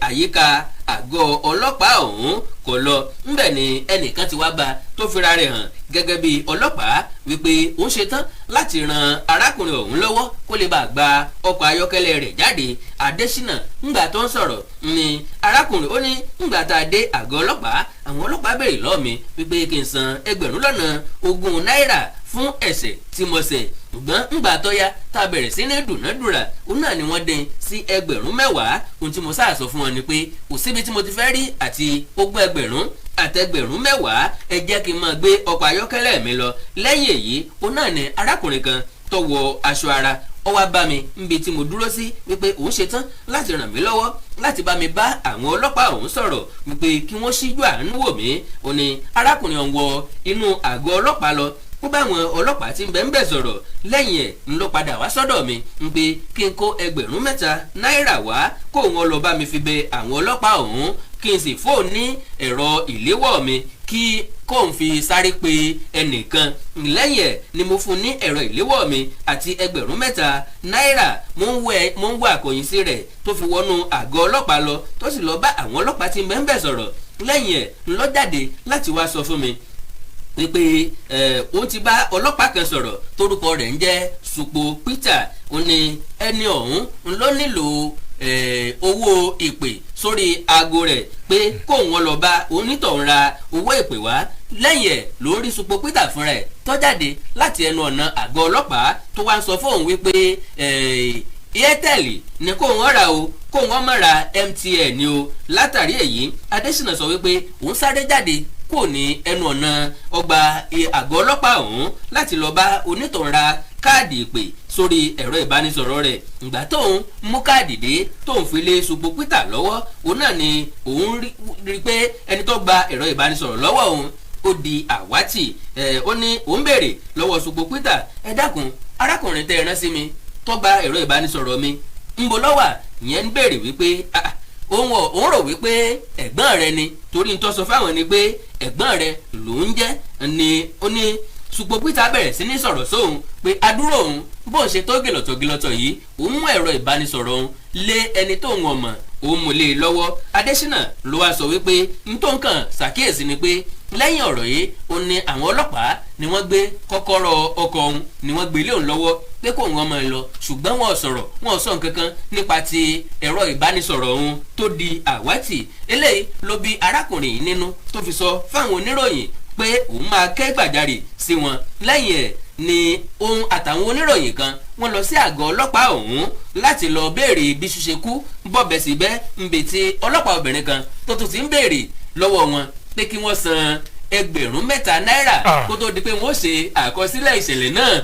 àyíká àgọ́ ọlọ́pàá ọ̀hún, kò lọ. Ńbẹ̀ ni ẹnìkan ti wá bá tó fira rẹ̀ hàn gẹ́gẹ́ bí ọlọ́pàá wípé òun ṣetán láti ran arákùnrin ọ̀hún lọ́wọ́ kó lè bá gba ọkọ̀ ayọ́kẹ́lẹ́ rẹ̀ jáde. Adésínà, ńgbà tó ń sọ̀rọ̀ ni arákùnrin ó ní, ńgbà tá a dé àgọ́ ọlọ́pàá, àwọn ọlọ́pàá béèrè lọ́ọ̀ mi wípé kí n san 20,000 náírà fún ẹ̀ṣẹ̀ tí mo ṣẹ̀. Ṣùgbọ́n ńgbà tó yá, tá a bẹ̀rẹ̀ sí ní dùnádùrà, òun náà ni wọ́n dín sí 10,000. Ohun tí mo sáà sọ fún wọn ni pé kò síbi tí mo ti fẹ́ rí àti 20 ẹgbẹ̀rún àtẹgbẹ̀rún 10, ẹ jẹ́ kí n máa gbé ọkọ̀ ayọ́kẹ́lẹ́ mi lọ. Lẹ́yìn èyí, òun náà ni arákùnrin kan tó wọ aṣọ ara ó wá bá mi níbi tí mo dúró sí wípé òun ṣetán láti ràn mí lọ́wọ́ láti bá mi bá àwọn ọlọ́pàá ọ̀hún sọ̀rọ̀ wípé kí wọ́n ṣíjú àánú wò mí. Ó ní arákùnrin ọ̀hún wọ inú àgọ́ ọlọ́pàá lọ, ó bá àwọn ọlọ́pàá tí ń bẹ ń bẹ̀ sọ̀rọ̀. Lẹ́yìn ẹ̀ ń lọ padà wá sọ́dọ̀ mi ń pé kí n kó 3,000 náírà wá, kó wọn lọ bá mi fi bẹ àwọn ọlọ́pàá ọ̀hún, kí n sì fóun ní ẹ̀rọ ìléwọ́ mi kí kóun fi sáré pe ẹnìkan. Lẹ́yìn ẹ̀ ni mo fún ní ẹ̀rọ ìléwọ́ mi àti 3,000 náírà. Mo ń wọ àkòyìn sí rẹ̀ tó fi wọnú àgọ́ ọlọ́pàá lọ, tó sì lọ bá àwọn ọlọ́pàá tí ń bẹ ń bẹ̀ sọ̀rọ̀. Lẹ́yìn ẹ̀ ń lọ jáde láti wá sọ fún mi wípé òun ti bá ọlọ́pàá kan sọ̀rọ̀ torúkọ rẹ̀ ń jẹ́ Supo Peter. Ó ní ẹni ọ̀hún ló nílò owó ìpè sórí aago rẹ̀, pé kóun wọn lọ bá onítọ̀hún ra owó ìpè wá. Lẹ́yìn ẹ̀ ló rí Supo Peter fúnra ẹ̀ tó jáde láti ẹnu ọ̀nà àgọ́ ọlọ́pàá, tó wá ń sọ fóun wípé Airtel ní kóun ọ̀rà o, kóun ọmọ ra MTN o. Látàrí èyí, Adésínà sọ wípé òun sáré jáde kò ní ẹnu ọ̀nà ọgbà àgọ́ ọlọ́pàá ọ̀hún láti lọ bá onítọ̀hún ra káàdì ìpè sórí ẹ̀rọ ìbánisọ̀rọ̀ rẹ̀. Ìgbà tóun mú káàdì dé, tóun fi lé Supo Peter lọ́wọ́, òun náà ni òun rí pé ẹni tó gba ẹ̀rọ ìbánisọ̀rọ̀ lọ́wọ́ òun ó di àwátì. Ẹ̀ ó ní òun béèrè lọ́wọ́ Supo Peter, "Ẹ dákun, arákùnrin tẹ́ ẹ rán sí mi tó gba ẹ̀rọ ìbánisọ̀rọ̀ mi, ńbo ló wà?" Ìyẹn ń béèrè wípé òun rò wípé ẹ̀gbọ́n rẹ ni, torí ń tó sọ fáwọn ni pé ẹ̀gbọ́n rẹ ló ń jẹ́ ni. Ó ní Supo Peter bẹ̀rẹ̀ sí ní sọ̀rọ̀ sóun pé adúrò òun bóun ṣe tó gìlọ̀tọ̀ gìlọ̀tọ̀ yìí, òun mú ẹ̀rọ ìbánisọ̀rọ̀ òun lé ẹni tó ń wọ̀n mọ̀, òun mú lé e lọ́wọ́. Adésínà ló wá sọ wípé n tó ń kàn ṣàkíyèsí ni pé lẹ́yìn ọ̀rọ̀ yìí, ó ní àwọn ọlọ́pàá ni wọ́n gbé kọ́kọ́rọ́ ọkọ̀ òun, ni wọ́n gbé lé òun lọ́wọ́ pé kó òun ọmọ ẹ lọ, ṣùgbọ́n wọn ò sọ̀rọ̀, wọn ò sọ nǹkan kan nípa ti ẹ̀rọ ìbánisọ̀rọ̀ òun tó di àwátì. Eléyìí ló bí arákùnrin yìí nínú tó fi sọ fáwọn oníròyìn pé òun máa ké gbàjarè sí wọn. Lẹ́yìn ẹ̀ ni òun àtàwọn oníròyìn kan wọ́n lọ sí àgọ́ ọlọ́pàá ọ̀hún láti lọ béèrè bí ṣíṣe kú bọ́bẹ̀ síbẹ̀ ń bè tí ọlọ́pàá obìnrin kan tó tún ti ń béèrè lọ́wọ́ wọn pé kí wọ́n san 3,000 náírà kó tó di pé wọ́n ṣe àkọsílẹ̀ ìṣẹ̀lẹ̀ náà,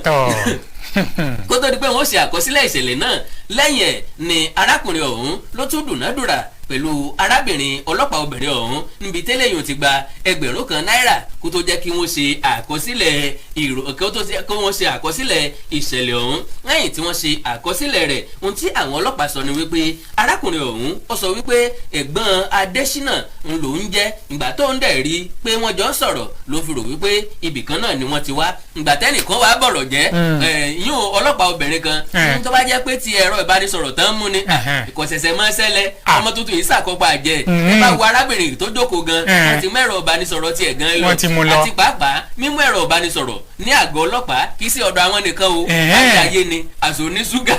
kó tó di pé wọ́n ṣe àkọsílẹ̀ ìṣẹ̀lẹ̀ náà. Lẹ́yìn ẹ̀ ni arákùnrin ọ̀hún ló tún dùnádùrà pẹ̀lú arábìnrin ọlọ́pàá obìnrin ọ̀hún níbi tẹ́lẹ̀ yìí ti gba 1,000 náírà kó tó jẹ́ kí wọ́n ṣe àkọsílẹ̀ ìrò, kó tó jẹ́ kí wọ́n ṣe àkọsílẹ̀ ìṣẹ̀lẹ̀ ọ̀hún. Lẹ́yìn tí wọ́n ṣe àkọsílẹ̀ rẹ̀, ohun tí àwọn ọlọ́pàá sọ ni wípé arákùnrin ọ̀hún ó sọ wípé ẹ̀gbọ́n Adésínà ń lòún jẹ́. Ìgbà tó ń dẹ̀ rí pé wọ́n jọ ń sọ̀rọ̀ ló fi rò wípé ibìkan náà ni wọ́n ti wá. Ìgbà tẹ́nìkan wàá bọ̀rọ̀ jẹ́ yún ọlọ́pàá obìnrin kan, tó bá jẹ́ pé ti ẹ̀rọ ìbánisọ̀rọ̀ tán mú ni, kò ṣẹ̀ṣẹ̀ máa ń ṣẹlẹ̀. Ọmọ tuntun yìí ṣàkópa jẹ. Ẹ bá wo arábìnrin tó jókòó gan, wọ́n ti mú ẹ̀rọ ìbánisọ̀rọ̀ tiẹ̀ gan lọ. Àti pàápàá mímú ẹ̀rọ ìbánisọ̀rọ̀ ní àgọ́ ọlọ́pàá kì í sí ọ̀dọ̀ àwọn nìkan o, àti ayé ni àṣọ ní ṣúgà.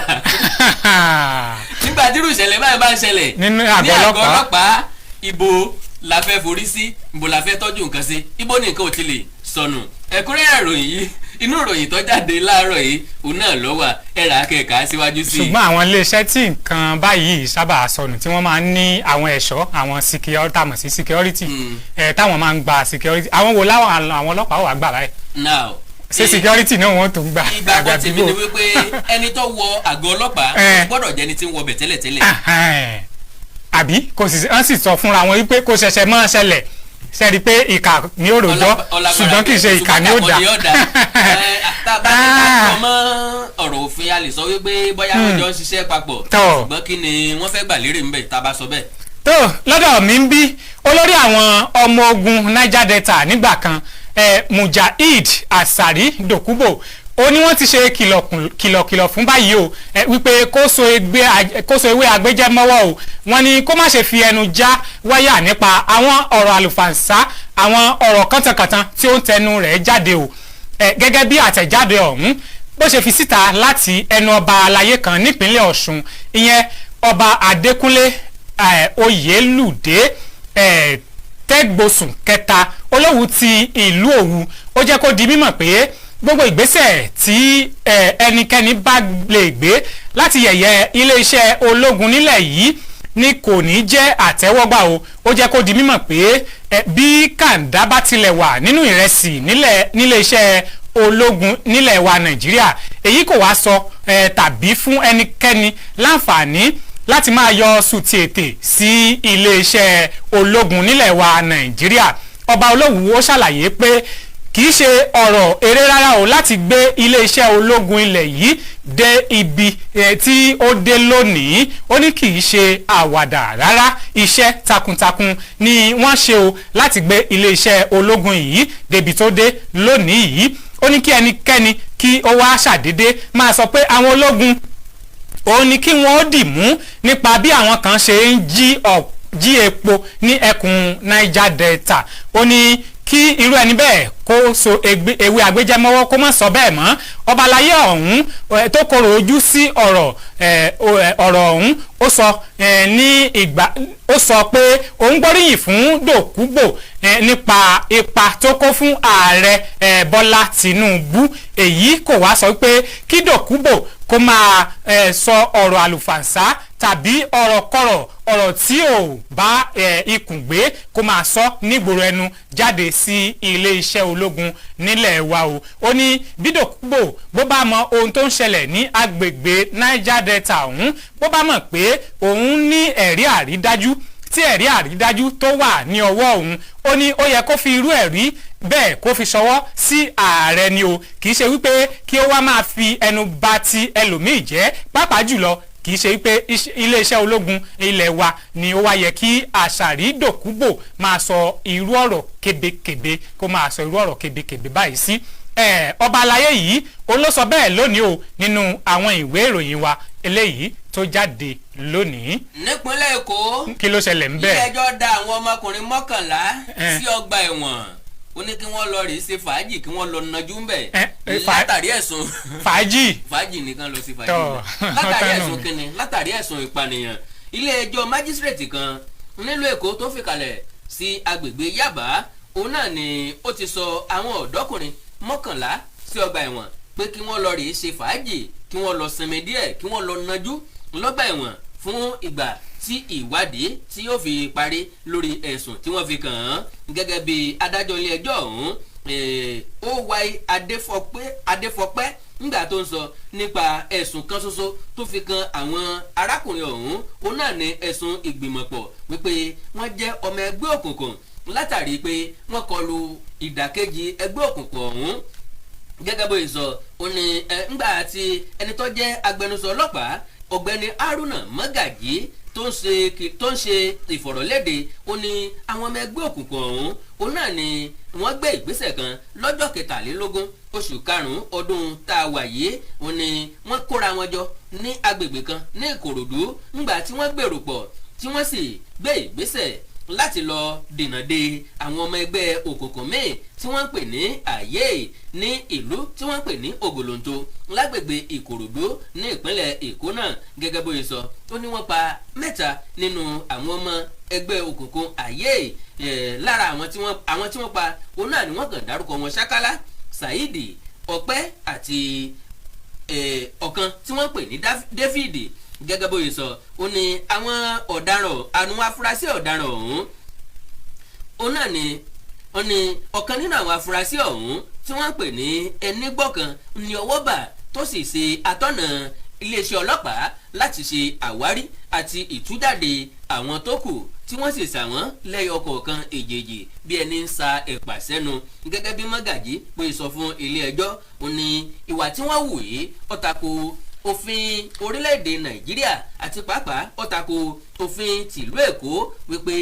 Nígbà tí irú ìṣẹ̀lẹ̀ báyìí bá ń ṣẹlẹ̀ ní àgọ́ ọlọ́pàá, ibo la fẹ́ forí sí? Ibo la fẹ́ tọ́jú nǹkan sí? Ibo ní nǹkan ò ti lè sọnù? Ẹ̀kúnrẹ́rẹ́ ìròyìn yìí, inú ìròyìn tó jáde láàárọ̀ yìí, òun náà ló wà. Ẹ̀rà akẹ́kọ̀ọ́ síwájú sí i. Ṣùgbọ́n àwọn iléeṣẹ́ tí nǹkan báyìí sábà sọnù, tí wọ́n máa ń ní àwọn ẹ̀ṣọ́, àwọn security, tá mọ̀ sí security, ẹ̀ táwọn máa ń gba security, àwọn wo láwọn àwọn ọlọ́pàá wà gbà báyìí? Now, Ṣé security náà wọ́n tún gbà? Ìgbàgbọ́ tèmi ni wípé ẹni tó wọ àgọ́ ọlọ́pàá gbọ́dọ̀ jẹ́ni tí ń wọ bẹ̀ tẹ́lẹ̀tẹ́lẹ̀. Àbí kò sì, wọ́n sì sọ fúnra wọn wípé kò ṣẹ̀ṣẹ̀ máa ṣẹlẹ̀ sẹ́ni pé ìkà ni ó rojọ́, ṣùgbọ́n kì í ṣe ìkà ni ó dà. Tá a bá ní ká sọ mọ́ ọ̀rọ̀ òfin, a lè sọ wípé bóyá wọ́n jọ ń ṣiṣẹ́ papọ̀, ṣùgbọ́n kí ni wọ́n fẹ́ gbà lérè ńbẹ̀ tá a bá sọ bẹ́ẹ̀? Tó lọ́dọ̀ mi ń bí, olórí àwọn ọmọ ogun Niger Delta nígbà kan, Mujahid Asari Dokubo, ó ní wọ́n ti ṣe kìlọ̀kìlọ̀ fún báyìí o, wípé kó so ewé agbéjẹ́ mọ́wọ́ o. Wọ́n ní kó má ṣe fi ẹnu já wáyà nípa àwọn ọ̀rọ̀ àlùfàǹsá, àwọn ọ̀rọ̀ kàntànkàntàn tí ó ń tẹnu rẹ̀ jáde o. Gẹ́gẹ́ bí àtẹ̀jáde ọ̀hún bó ṣe fi síta láti ẹnu ọba aláyé kan nípínlẹ̀ Ọ̀ṣun, ìyẹn Ọba Adékúnlé Oyèlúdé Tẹ́gbòsùn kẹta, Olówu ti ìlú Òwu, ó jẹ́ kó di mímọ̀ pé gbogbo ìgbésẹ̀ tí ẹnikẹ́ni bá lè gbé láti yẹ̀yẹ́ iléeṣẹ́ ológun nílẹ̀ yìí ni kò ní jẹ́ àtẹ́wọ́gbà o. Ó jẹ́ kó di mímọ̀ pé bí kàńdá bá tilẹ̀ wà nínú ìrẹsì nílẹ̀ níléeṣẹ́ ológun nílẹ̀ wa Nàìjíríà, èyí kò wá sọ tàbí fún ẹnikẹ́ni láǹfààní láti máa yọ sùtì ètè sí iléeṣẹ́ ológun nílẹ̀ wa Nàìjíríà. Ọba Olówù ó ṣàlàyé pé kì í ṣe ọ̀rọ̀ eré rárá o láti gbé iléeṣẹ́ ológun ilẹ̀ yìí dé ibi tí ó dé lónìí. Ó ní kì í ṣe àwàdà rárá, iṣẹ́ takuntakun ni wọ́n ṣe o láti gbé iléeṣẹ́ ológun yìí débi tó dé lónìí yìí. Ó ní kí ẹnikẹ́ni kí ó wá ṣàdédé máa sọ pé àwọn ológun òun ni kí wọ́n dì mú nípa bí àwọn kan ṣe ń jí epo ní ẹkùn Niger Delta, ó ní kí irú ẹni bẹ́ẹ̀ kó so ewé agbéjẹ́mọ́wọ́, kó má sọ bẹ́ẹ̀ mọ́. Ọba aláyé ọ̀hún tó korò ojú sí ọ̀rọ̀ ọ̀hún, ó sọ ní ìgbà ó sọ pé òun gbóríyìn fún Dòkúbò nípa ipa tó kó fún Ààrẹ Bọ́lá Tinubu. Èyí kò wá sọ pé kí Dòkúbò kó máa sọ ọ̀rọ̀ àlùfàǹsá tàbí ọ̀rọ̀ kọ̀rọ̀, ọ̀rọ̀ tí ò bá ikùn gbé, kó máa sọ nígboro ẹnu jáde sí ilé-iṣẹ́ ológun nílẹ̀ wa o. Ó ní bí Dòkúbò bó bá mọ ohun tó ń ṣẹlẹ̀ ní agbègbè Niger Delta ọ̀hún, bó bá mọ̀ pé òun ní ẹ̀rí àrídájú, tí ẹ̀rí àrídájú tó wà ní ọwọ́ òun, ó ní ó yẹ kó fi irú ẹ̀rí bẹ́ẹ̀ kó fi ṣọwọ́ sí ààrẹ ni o. Kì í ṣe wípé kí ó wá máa fi ẹnu bà ti ẹlòmíì jẹ́, pàápàá jùlọ kì í ṣe wípé iléeṣẹ́ ológun ilẹ̀ wa ni ó wá yẹ kí Àṣàrí Dòkúbò máa sọ irú ọ̀rọ̀ kébékébé, kó máa sọ irú ọ̀rọ̀ kébékébé báyìí sí. Ọba aláyé yìí ó ló sọ bẹ́ẹ̀ lónìí o nínú àwọn ìwé ìròyìn wa eléyìí tó jáde lónìí. Nípínlẹ̀ Èkó, Kí ló ṣẹlẹ̀ ń bẹ́ẹ̀? Ilé-ẹjọ́ dá àwọn ọmọkùnrin 11 sí ọgbà ẹ̀wọ̀n. Ó ní kí wọ́n lọ rèé ṣe fàájì, kí wọ́n lọ najú ń bẹ̀ látàrí ẹ̀sùn Fàájì. Fàájì nìkan lọ sí fàájì látàrí ẹ̀sùn kínní? Látàrí ẹ̀sùn ìpànìyàn. Ilé ẹjọ́ májísírèètì kan nílùú Èkó tó fìkàlẹ̀ sí agbègbè Yaba, òun náà ni ó ti sọ àwọn ọ̀dọ́kùnrin 11 sí ọgbà ẹ̀wọ̀n pé kí wọ́n lọ rèé ṣe fàájì, kí wọ́n lọ sinmi díẹ̀, kí wọ́n lọ najú lọ́gbà ẹ̀wọ̀n fún ìgbà tí ìwádìí tí yóò fi parí lórí ẹ̀sùn tí wọ́n fi kàn án. Gẹ́gẹ́ bí adájọ́ ilé ẹjọ́ ọ̀hún, O.Y. Adéfọpẹ́, ńgbà tó ń sọ nípa ẹ̀sùn kan ṣoṣo tó fi kan àwọn arákùnrin ọ̀hún, òun náà ní ẹ̀sùn ìgbìmọ̀pọ̀ wípé wọ́n jẹ́ ọmọ ẹgbẹ́ òkùnkùn, látàrí pé wọ́n kọlu ìdàkejì ẹgbẹ́ òkùnkùn ọ̀hún. Gẹ́gẹ́ bó ṣe sọ, ó ní ńgbà tí ẹni tó jẹ́ agbẹnusọ ọlọ́pàá, Ọ̀gbẹ́ni Haruna Magaji, tó ń ṣe ìfọ̀rọ̀lédè, ó ní àwọn ọmọ ẹgbẹ́ òkùnkùn ọ̀hún, òun náà ni wọ́n gbé ìgbésẹ̀ kan lọ́jọ́ 23 oṣù karùn-ún ọdún tá a wà yìí. Ó ní wọ́n kóra wọn jọ ní agbègbè kan ní Ìkòròdú, ńgbà tí wọ́n gbèrò pọ̀ tí wọ́n sì gbé ìgbésẹ̀ láti lọ dènà de àwọn ọmọ ẹgbẹ́ òkùnkùn míì tí wọ́n ń pè ní àyè ní ìlú tí wọ́n ń pè ní Ògòlòǹtò lágbègbè Ìkòròdú ní ìpínlẹ̀ Èkó náà. Gẹ́gẹ́ bó ṣe sọ, ó ní wọ́n pa mẹ́ta nínú àwọn ọmọ ẹgbẹ́ òkùnkùn àyè. Lára àwọn tí wọ́n pa, òun náà ni wọ́n kàn dárúkọ wọn: Ṣákálá Saidi, Ọpẹ́ àti ọ̀kan tí wọ́n pè ní David. Gẹ́gẹ́ bó ṣe sọ, ó ní àwọn ọ̀daràn, àwọn afurasí ọ̀daràn ọ̀hún, òun náà ni ó ní ọ̀kan nínú àwọn afurasí ọ̀hún Tí wọ́n ń pè ní Ẹnigbọ́kan ní ọwọ́ bà, tó sì ṣe atọ́nà iléeṣẹ́ ọlọ́pàá láti ṣe àwárí àti ìtújáde àwọn tó kù, tí wọ́n sì sà wọ́n lẹ́yọ kọ̀ọ̀kan èjèèjì bí ẹni ń sa ẹ̀pà sẹ́nu. Gẹ́gẹ́ bí Mọ́gàjí pé sọ fún ilé ẹjọ́, ó ní ìwà tí wọ́n wù yìí, ó tako òfin orílẹ̀-èdè Nàìjíríà àti pàápàá ó tako òfin tìlú Èkó, wípé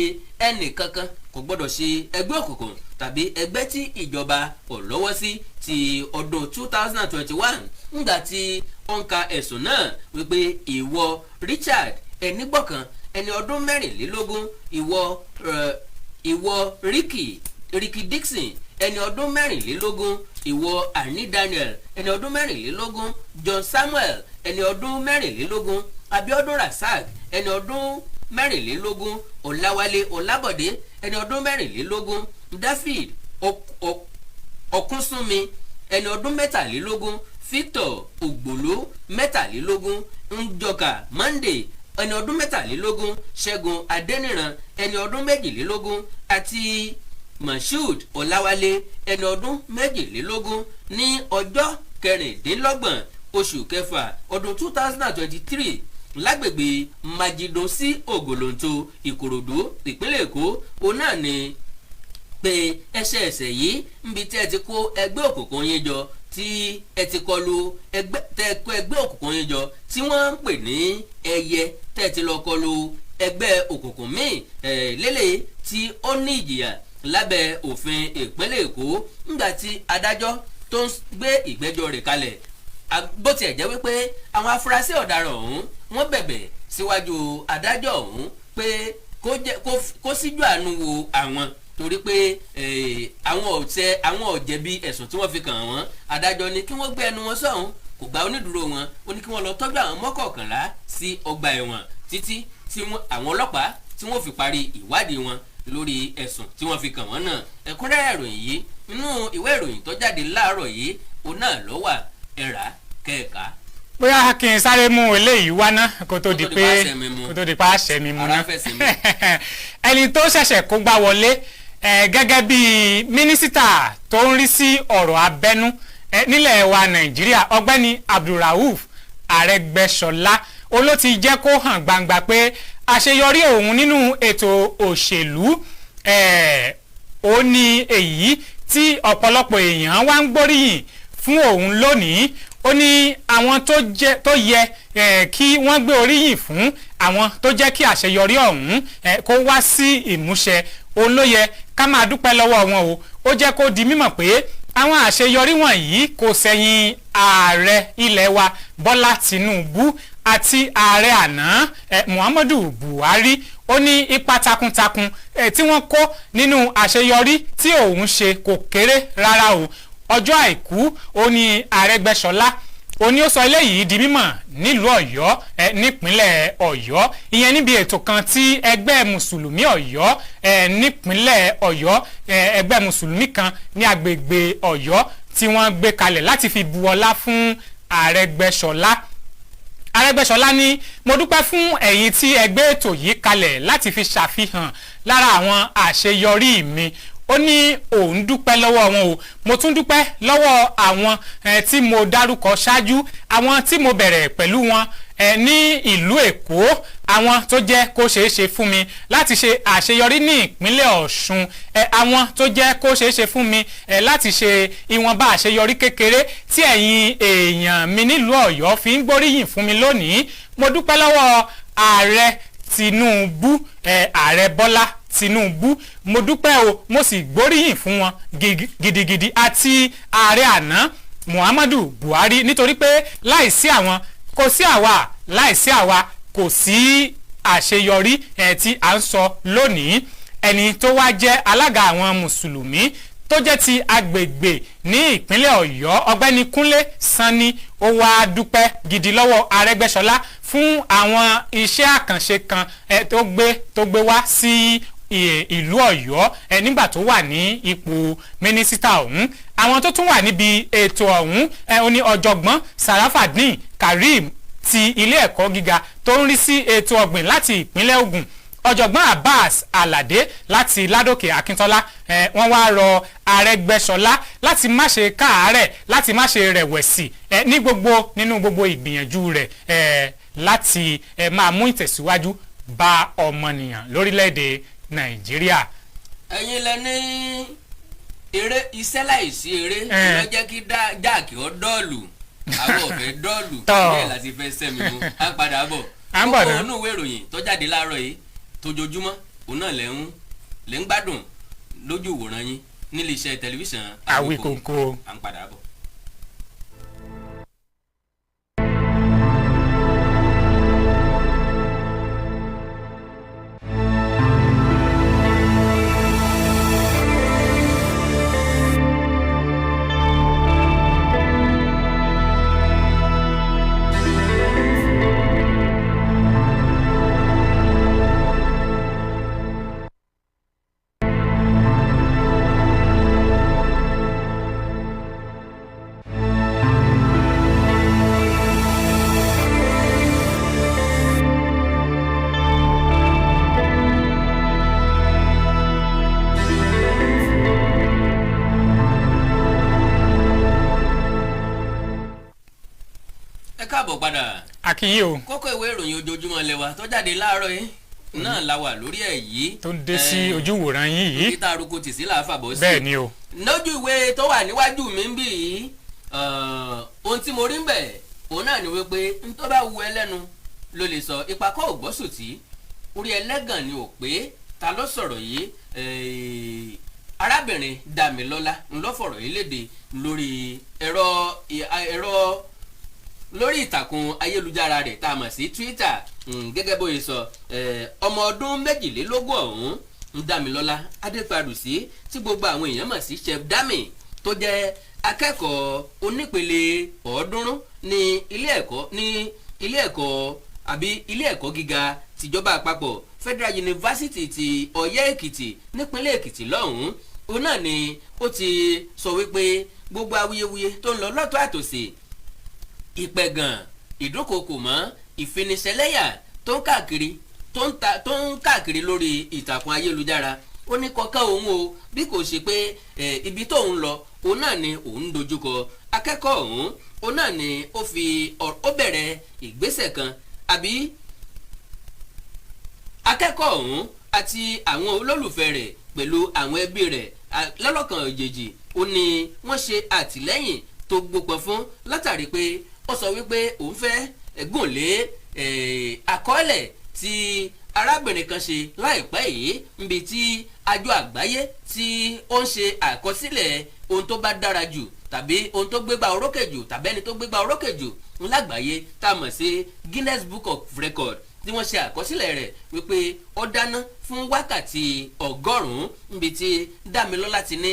ẹnì kankan kò gbọ́dọ̀ ṣe ẹgbẹ́ òkùnkùn tàbí ẹgbẹ́ tí ìjọba kò lọ́wọ́ sí ti ọdún 2021. Ńgbà tí ó ń ka ẹ̀sùn náà wípé ìwọ Richard Ẹnigbọ̀kan, ẹni ọdún 24, ìwọ Ricky Dixon, ẹni ọdún 24, ìwọ Ani Daniel, ẹni ọdún 24, John Samuel, ẹni ọdún 24, Abiodun Rasaq, ẹni ọdún 24, Ọláwálé Ọlábọ̀dé, ẹni ọdún 24, David Ọ̀kúnsúnmi, ẹni ọdún 23, Victor Ògbòló, 23, Njọkà Monday, ẹni ọdún 23, Ṣẹ́gun Adẹ́nìran, ẹni ọdún 22, àti Moshood Ọláwálé, ẹni ọdún 22, ní ọjọ́ 26 oṣù kẹfà ọdún 2023 lágbègbè Majido sí Ògòlòǹtò, Ìkòròdú, ìpínlẹ̀ Èkó. Òun náà ni pé ẹsẹ̀ ẹsẹ̀ yìí níbi tí ẹ ti kó ẹgbẹ́ òkùnkùn yín jọ, tí ẹ ti kọlu ẹgbẹ́ tẹ kó ẹgbẹ́ òkùnkùn yín jọ tí wọ́n ń pè ní ẹyẹ, tẹ́ ti lọ kọlu ẹgbẹ́ òkùnkùn míì lélẹ̀ tí ó ní ìjìyà lábẹ́ òfin ìpínlẹ̀ Èkó. Ńgbà tí adájọ́ tó ń gbé ìgbẹ́jọ́ rẹ̀ kalẹ̀, bó tiẹ̀ jẹ́ wípé àwọn afurasí ọ̀daràn ọ̀hún, wọ́n bẹ̀bẹ̀ síwájú adájọ́ ọ̀hún pé kó síjú àánú wo àwọn, torí pé àwọn ọ̀tẹ̀ àwọn ò jẹ̀bi ẹ̀sùn tí wọ́n fi kàn wọ́n, adájọ́ ní kí wọ́n gbé ẹnu wọn sọ̀hún, kò gba onídùúró wọn. Ó ní kí wọ́n lọ tọ́jú àwọn mọ́kọ̀ọ̀kànlá sí ọgbà ẹ̀wọ̀n títí tí àwọn ọlọ́pàá tí wọ́n fi parí ìwádìí wọn lórí ẹ̀sùn tí wọ́n fi kàn wọ́n náà. Ẹ̀kúnrẹ́rẹ́ ìròyìn yìí, nínú ìwé ìròyìn tó jáde láàárọ̀ yìí, òun náà ló wà. Ẹ̀rà kẹ́ẹ̀ka. Bóyá kí n sáré mú eléyìí wá ná kó tó di pé kó tó di pa àṣẹ mi mu ná. Ẹni tó ṣẹ̀ṣẹ̀ kó gbá wọlé gẹ́gẹ́ bí mínísítà tó ń rí sí ọ̀rọ̀ abẹ́nú nílẹ̀ wa Nàìjíríà, Ọ̀gbẹ́ni Abdulrauf Arẹ́gbẹ́ṣọlá, ó ló ti jẹ́ kó hàn gbangba pé àṣeyọrí òun nínú ètò òṣèlú ó ní èyí tí ọ̀pọ̀lọpọ̀ èèyàn wá ń gbóríyìn fún òun lónìí. Ó ní àwọn tó yẹ kí wọ́n gbé oríyìn fún, àwọn tó jẹ́ kí àṣeyọrí ọ̀hún kó wá sí ìmúṣẹ, òun ló yẹ ká máa dúpẹ́ lọ́wọ́ wọn o. Ó jẹ́ kó di mímọ̀ pé àwọn àṣeyọrí wọ̀nyí kò sẹ́yìn ààrẹ ilẹ̀ wa Bọ́lá Tinubu àti ààrẹ àná Muhammadu Buhari. Ó ní ipa takuntakun tí wọ́n kó nínú àṣeyọrí tí òun ṣe kò kéré rárá o. Ọjọ́ Àìkú, ó ní Arẹ́gbẹ́ṣọlá ó ní ó sọ eléyìí di mímọ̀ nílùú Ọ̀yọ́ nípínlẹ̀ Ọ̀yọ́, ìyẹn níbi ètò kan tí ẹgbẹ́ mùsùlùmí Ọ̀yọ́ nípínlẹ̀ Ọ̀yọ́, ẹgbẹ́ mùsùlùmí kan ní agbègbè Ọ̀yọ́ tí wọ́n gbé kalẹ̀ láti fi bu ọlá fún Arẹ́gbẹ́ṣọlá. Arẹ́gbẹ́ṣọlá ní, "Mo dúpẹ́ fún ẹ̀yin tí ẹ gbé ètò yìí kalẹ̀ láti fi ṣàfihàn lára àwọn àṣeyọrí mi." Ó ní òun dúpẹ́ lọ́wọ́ wọn o. "Mo tún dúpẹ́ lọ́wọ́ àwọn tí mo dárúkọ ṣáájú, àwọn tí mo bẹ̀rẹ̀ pẹ̀lú wọn ní ìlú Èkó, àwọn tó jẹ́ kó ṣeé ṣe fún mi láti ṣe àṣeyọrí ní ìpínlẹ̀ Ọ̀ṣun, àwọn tó jẹ́ kó ṣeé ṣe fún mi láti ṣe ìwọ̀nba àṣeyọrí kékeré tí ẹ̀yin èèyàn mi nílùú Ọ̀yọ́ fi ń gbóríyìn fún mi lónìí. Mo dúpẹ́ lọ́wọ́ Ààrẹ Tinubu, Ààrẹ Bọ́lá Tinubu, mo dúpẹ́ o, mo sì gbóríyìn fún wọn gidigidi, àti ààrẹ àná Muhammadu Buhari, nítorí pé láìsí àwọn kò sí àwa, láìsí àwa kò sí àṣeyọrí tí à ń sọ lónìí." Ẹni tó wá jẹ́ alága àwọn mùsùlùmí tó jẹ́ ti agbègbè ní ìpínlẹ̀ Ọ̀yọ́, Ọ̀gbẹ́ni Kúnlé Sanni, ó wá dúpẹ́ gidi lọ́wọ́ Arẹ́gbẹ́ṣọlá fún àwọn iṣẹ́ àkànṣe kan tó gbé wá sí ìlú Ọ̀yọ́ nígbà tó wà ní ipò mínísítà ọ̀hún. Àwọn tó tún wà níbi ètò ọ̀hún ó ní Ọ̀jọ̀gbọ́n Sarafadeen Karim ti ilé ẹ̀kọ́ gíga tó ń rí sí ètò ọ̀gbìn láti ìpínlẹ̀ Ògùn. Ọ̀jọ̀gbọ́n Abbas Alade láti Ládòkè Akíntọ́lá, wọ́n wá rọ Arẹ́gbẹ́ṣọlá láti má ṣe káàárẹ̀, láti má ṣe rẹ̀wẹ̀sì ní gbogbo nínú gbogbo ìgbìyànjú rẹ̀ láti máa mú ìtẹ̀síwájú bá ọmọnìyàn lórílẹ̀‐èdè Nàìjíríà. Ẹ̀yin lẹ ní eré iṣẹ́ láìsí eré ló jẹ́ kí jáàkì ọ dull. Àwọn ọ̀fẹ́ dull bẹ́ẹ̀ láti fẹ́ sẹ́mi mu. À ń padà bọ̀. À ń bọ̀ kókó ná. Inú ìwé ìròyìn tó jáde láàárọ̀ yìí tójoojúmọ́, òun náà lẹ́ ń gbádùn lójú ìwòran yín nílé iṣẹ́ tẹlifíṣàn. Àwíkòǹkò. À ń padà bọ̀. Ẹ káàbọ̀ padà. Akínyìn o. Kókó ìwé ìròyìn ojoojúmọ́ lẹ́wà tó jáde láàárọ̀ yìí náà la wà lórí ẹ̀ yìí. Tó ń dé sí ojúwòran yín yìí. Dókítà arúgbó tì sí làáfà bọ́ sí. Bẹ́ẹ̀ ni o. Lójú ìwé tó wà níwájú mi ń bì yìí, ohun tí mo rí ń bẹ̀ òun náà ni wípé n tó bá wu ẹlẹ́nu ló lè sọ, ìpàkọ́ ògbọ́sùtì orí ẹlẹ́gàn ni ò pé. Ta ló sọ̀rọ̀ yìí? Arábìnrin Dàmílọ́lá ń ló fọ̀rọ̀ yìí léde lórí ẹ̀rọ lórí ìtàkùn ayélujára rẹ̀ tá a mọ̀ sí Twitter. Gẹ́gẹ́ bó ṣe sọ, ọmọ ọdún 22 ọ̀hún ń Dámilọ́lá Adéparùsí, tí gbogbo àwọn èèyàn mọ̀ sí Chef Dami, tó jẹ́ akẹ́kọ̀ọ́ onípele 300 ní ilé ẹ̀kọ́ àbí ilé ẹ̀kọ́ gíga tìjọba àpapọ̀, Federal University ti Ọ̀yẹ́ Èkìtì nípínlẹ̀ Èkìtì lọ́hùn-ún, òun náà ni ó ti sọ wípé gbogbo awuyewuye tó ń lọ lọ́tọ̀ àtòsí, ìpẹ̀gàn, ìdúnkokò mọ́, ìfiniṣẹ̀lẹ́yà tó ń káàkiri lórí ìtàkùn ayélujára, ó ní kọ̀ọ̀kan òun o, bí kò ṣe pé ibi tó ń lọ òun náà ni òun dojúkọ. Akẹ́kọ̀ọ́ ọ̀hún òun náà ni ó fi ó bẹ̀rẹ̀ ìgbésẹ̀ kan àbí akẹ́kọ̀ọ́ ọ̀hún àti àwọn olólùfẹ́ rẹ̀ pẹ̀lú àwọn ẹbí rẹ̀ lọ́lọ́kan òjèjì, ó ní wọ́n ṣe àtìlẹ́yìn tó gbópọn fún látàrí pé ó sọ wípé òun fẹ́ gùn lé àkọọ́lẹ̀ tí arábìnrin kan ṣe láìpẹ́ yìí, níbi tí àjọ àgbáyé tí ó ń ṣe àkọsílẹ̀ ohun tó bá dára jù tàbí ohun tó gbégbá orókè jù tàbí ẹni tó gbégbá orókè jù lágbàáyé, tá a mọ̀ sí Guinness Book of Record, tí wọ́n ṣe àkọsílẹ̀ rẹ̀ wípé ó dáná fún wákàtí 100, níbi tí Dámilọ́lá ti ní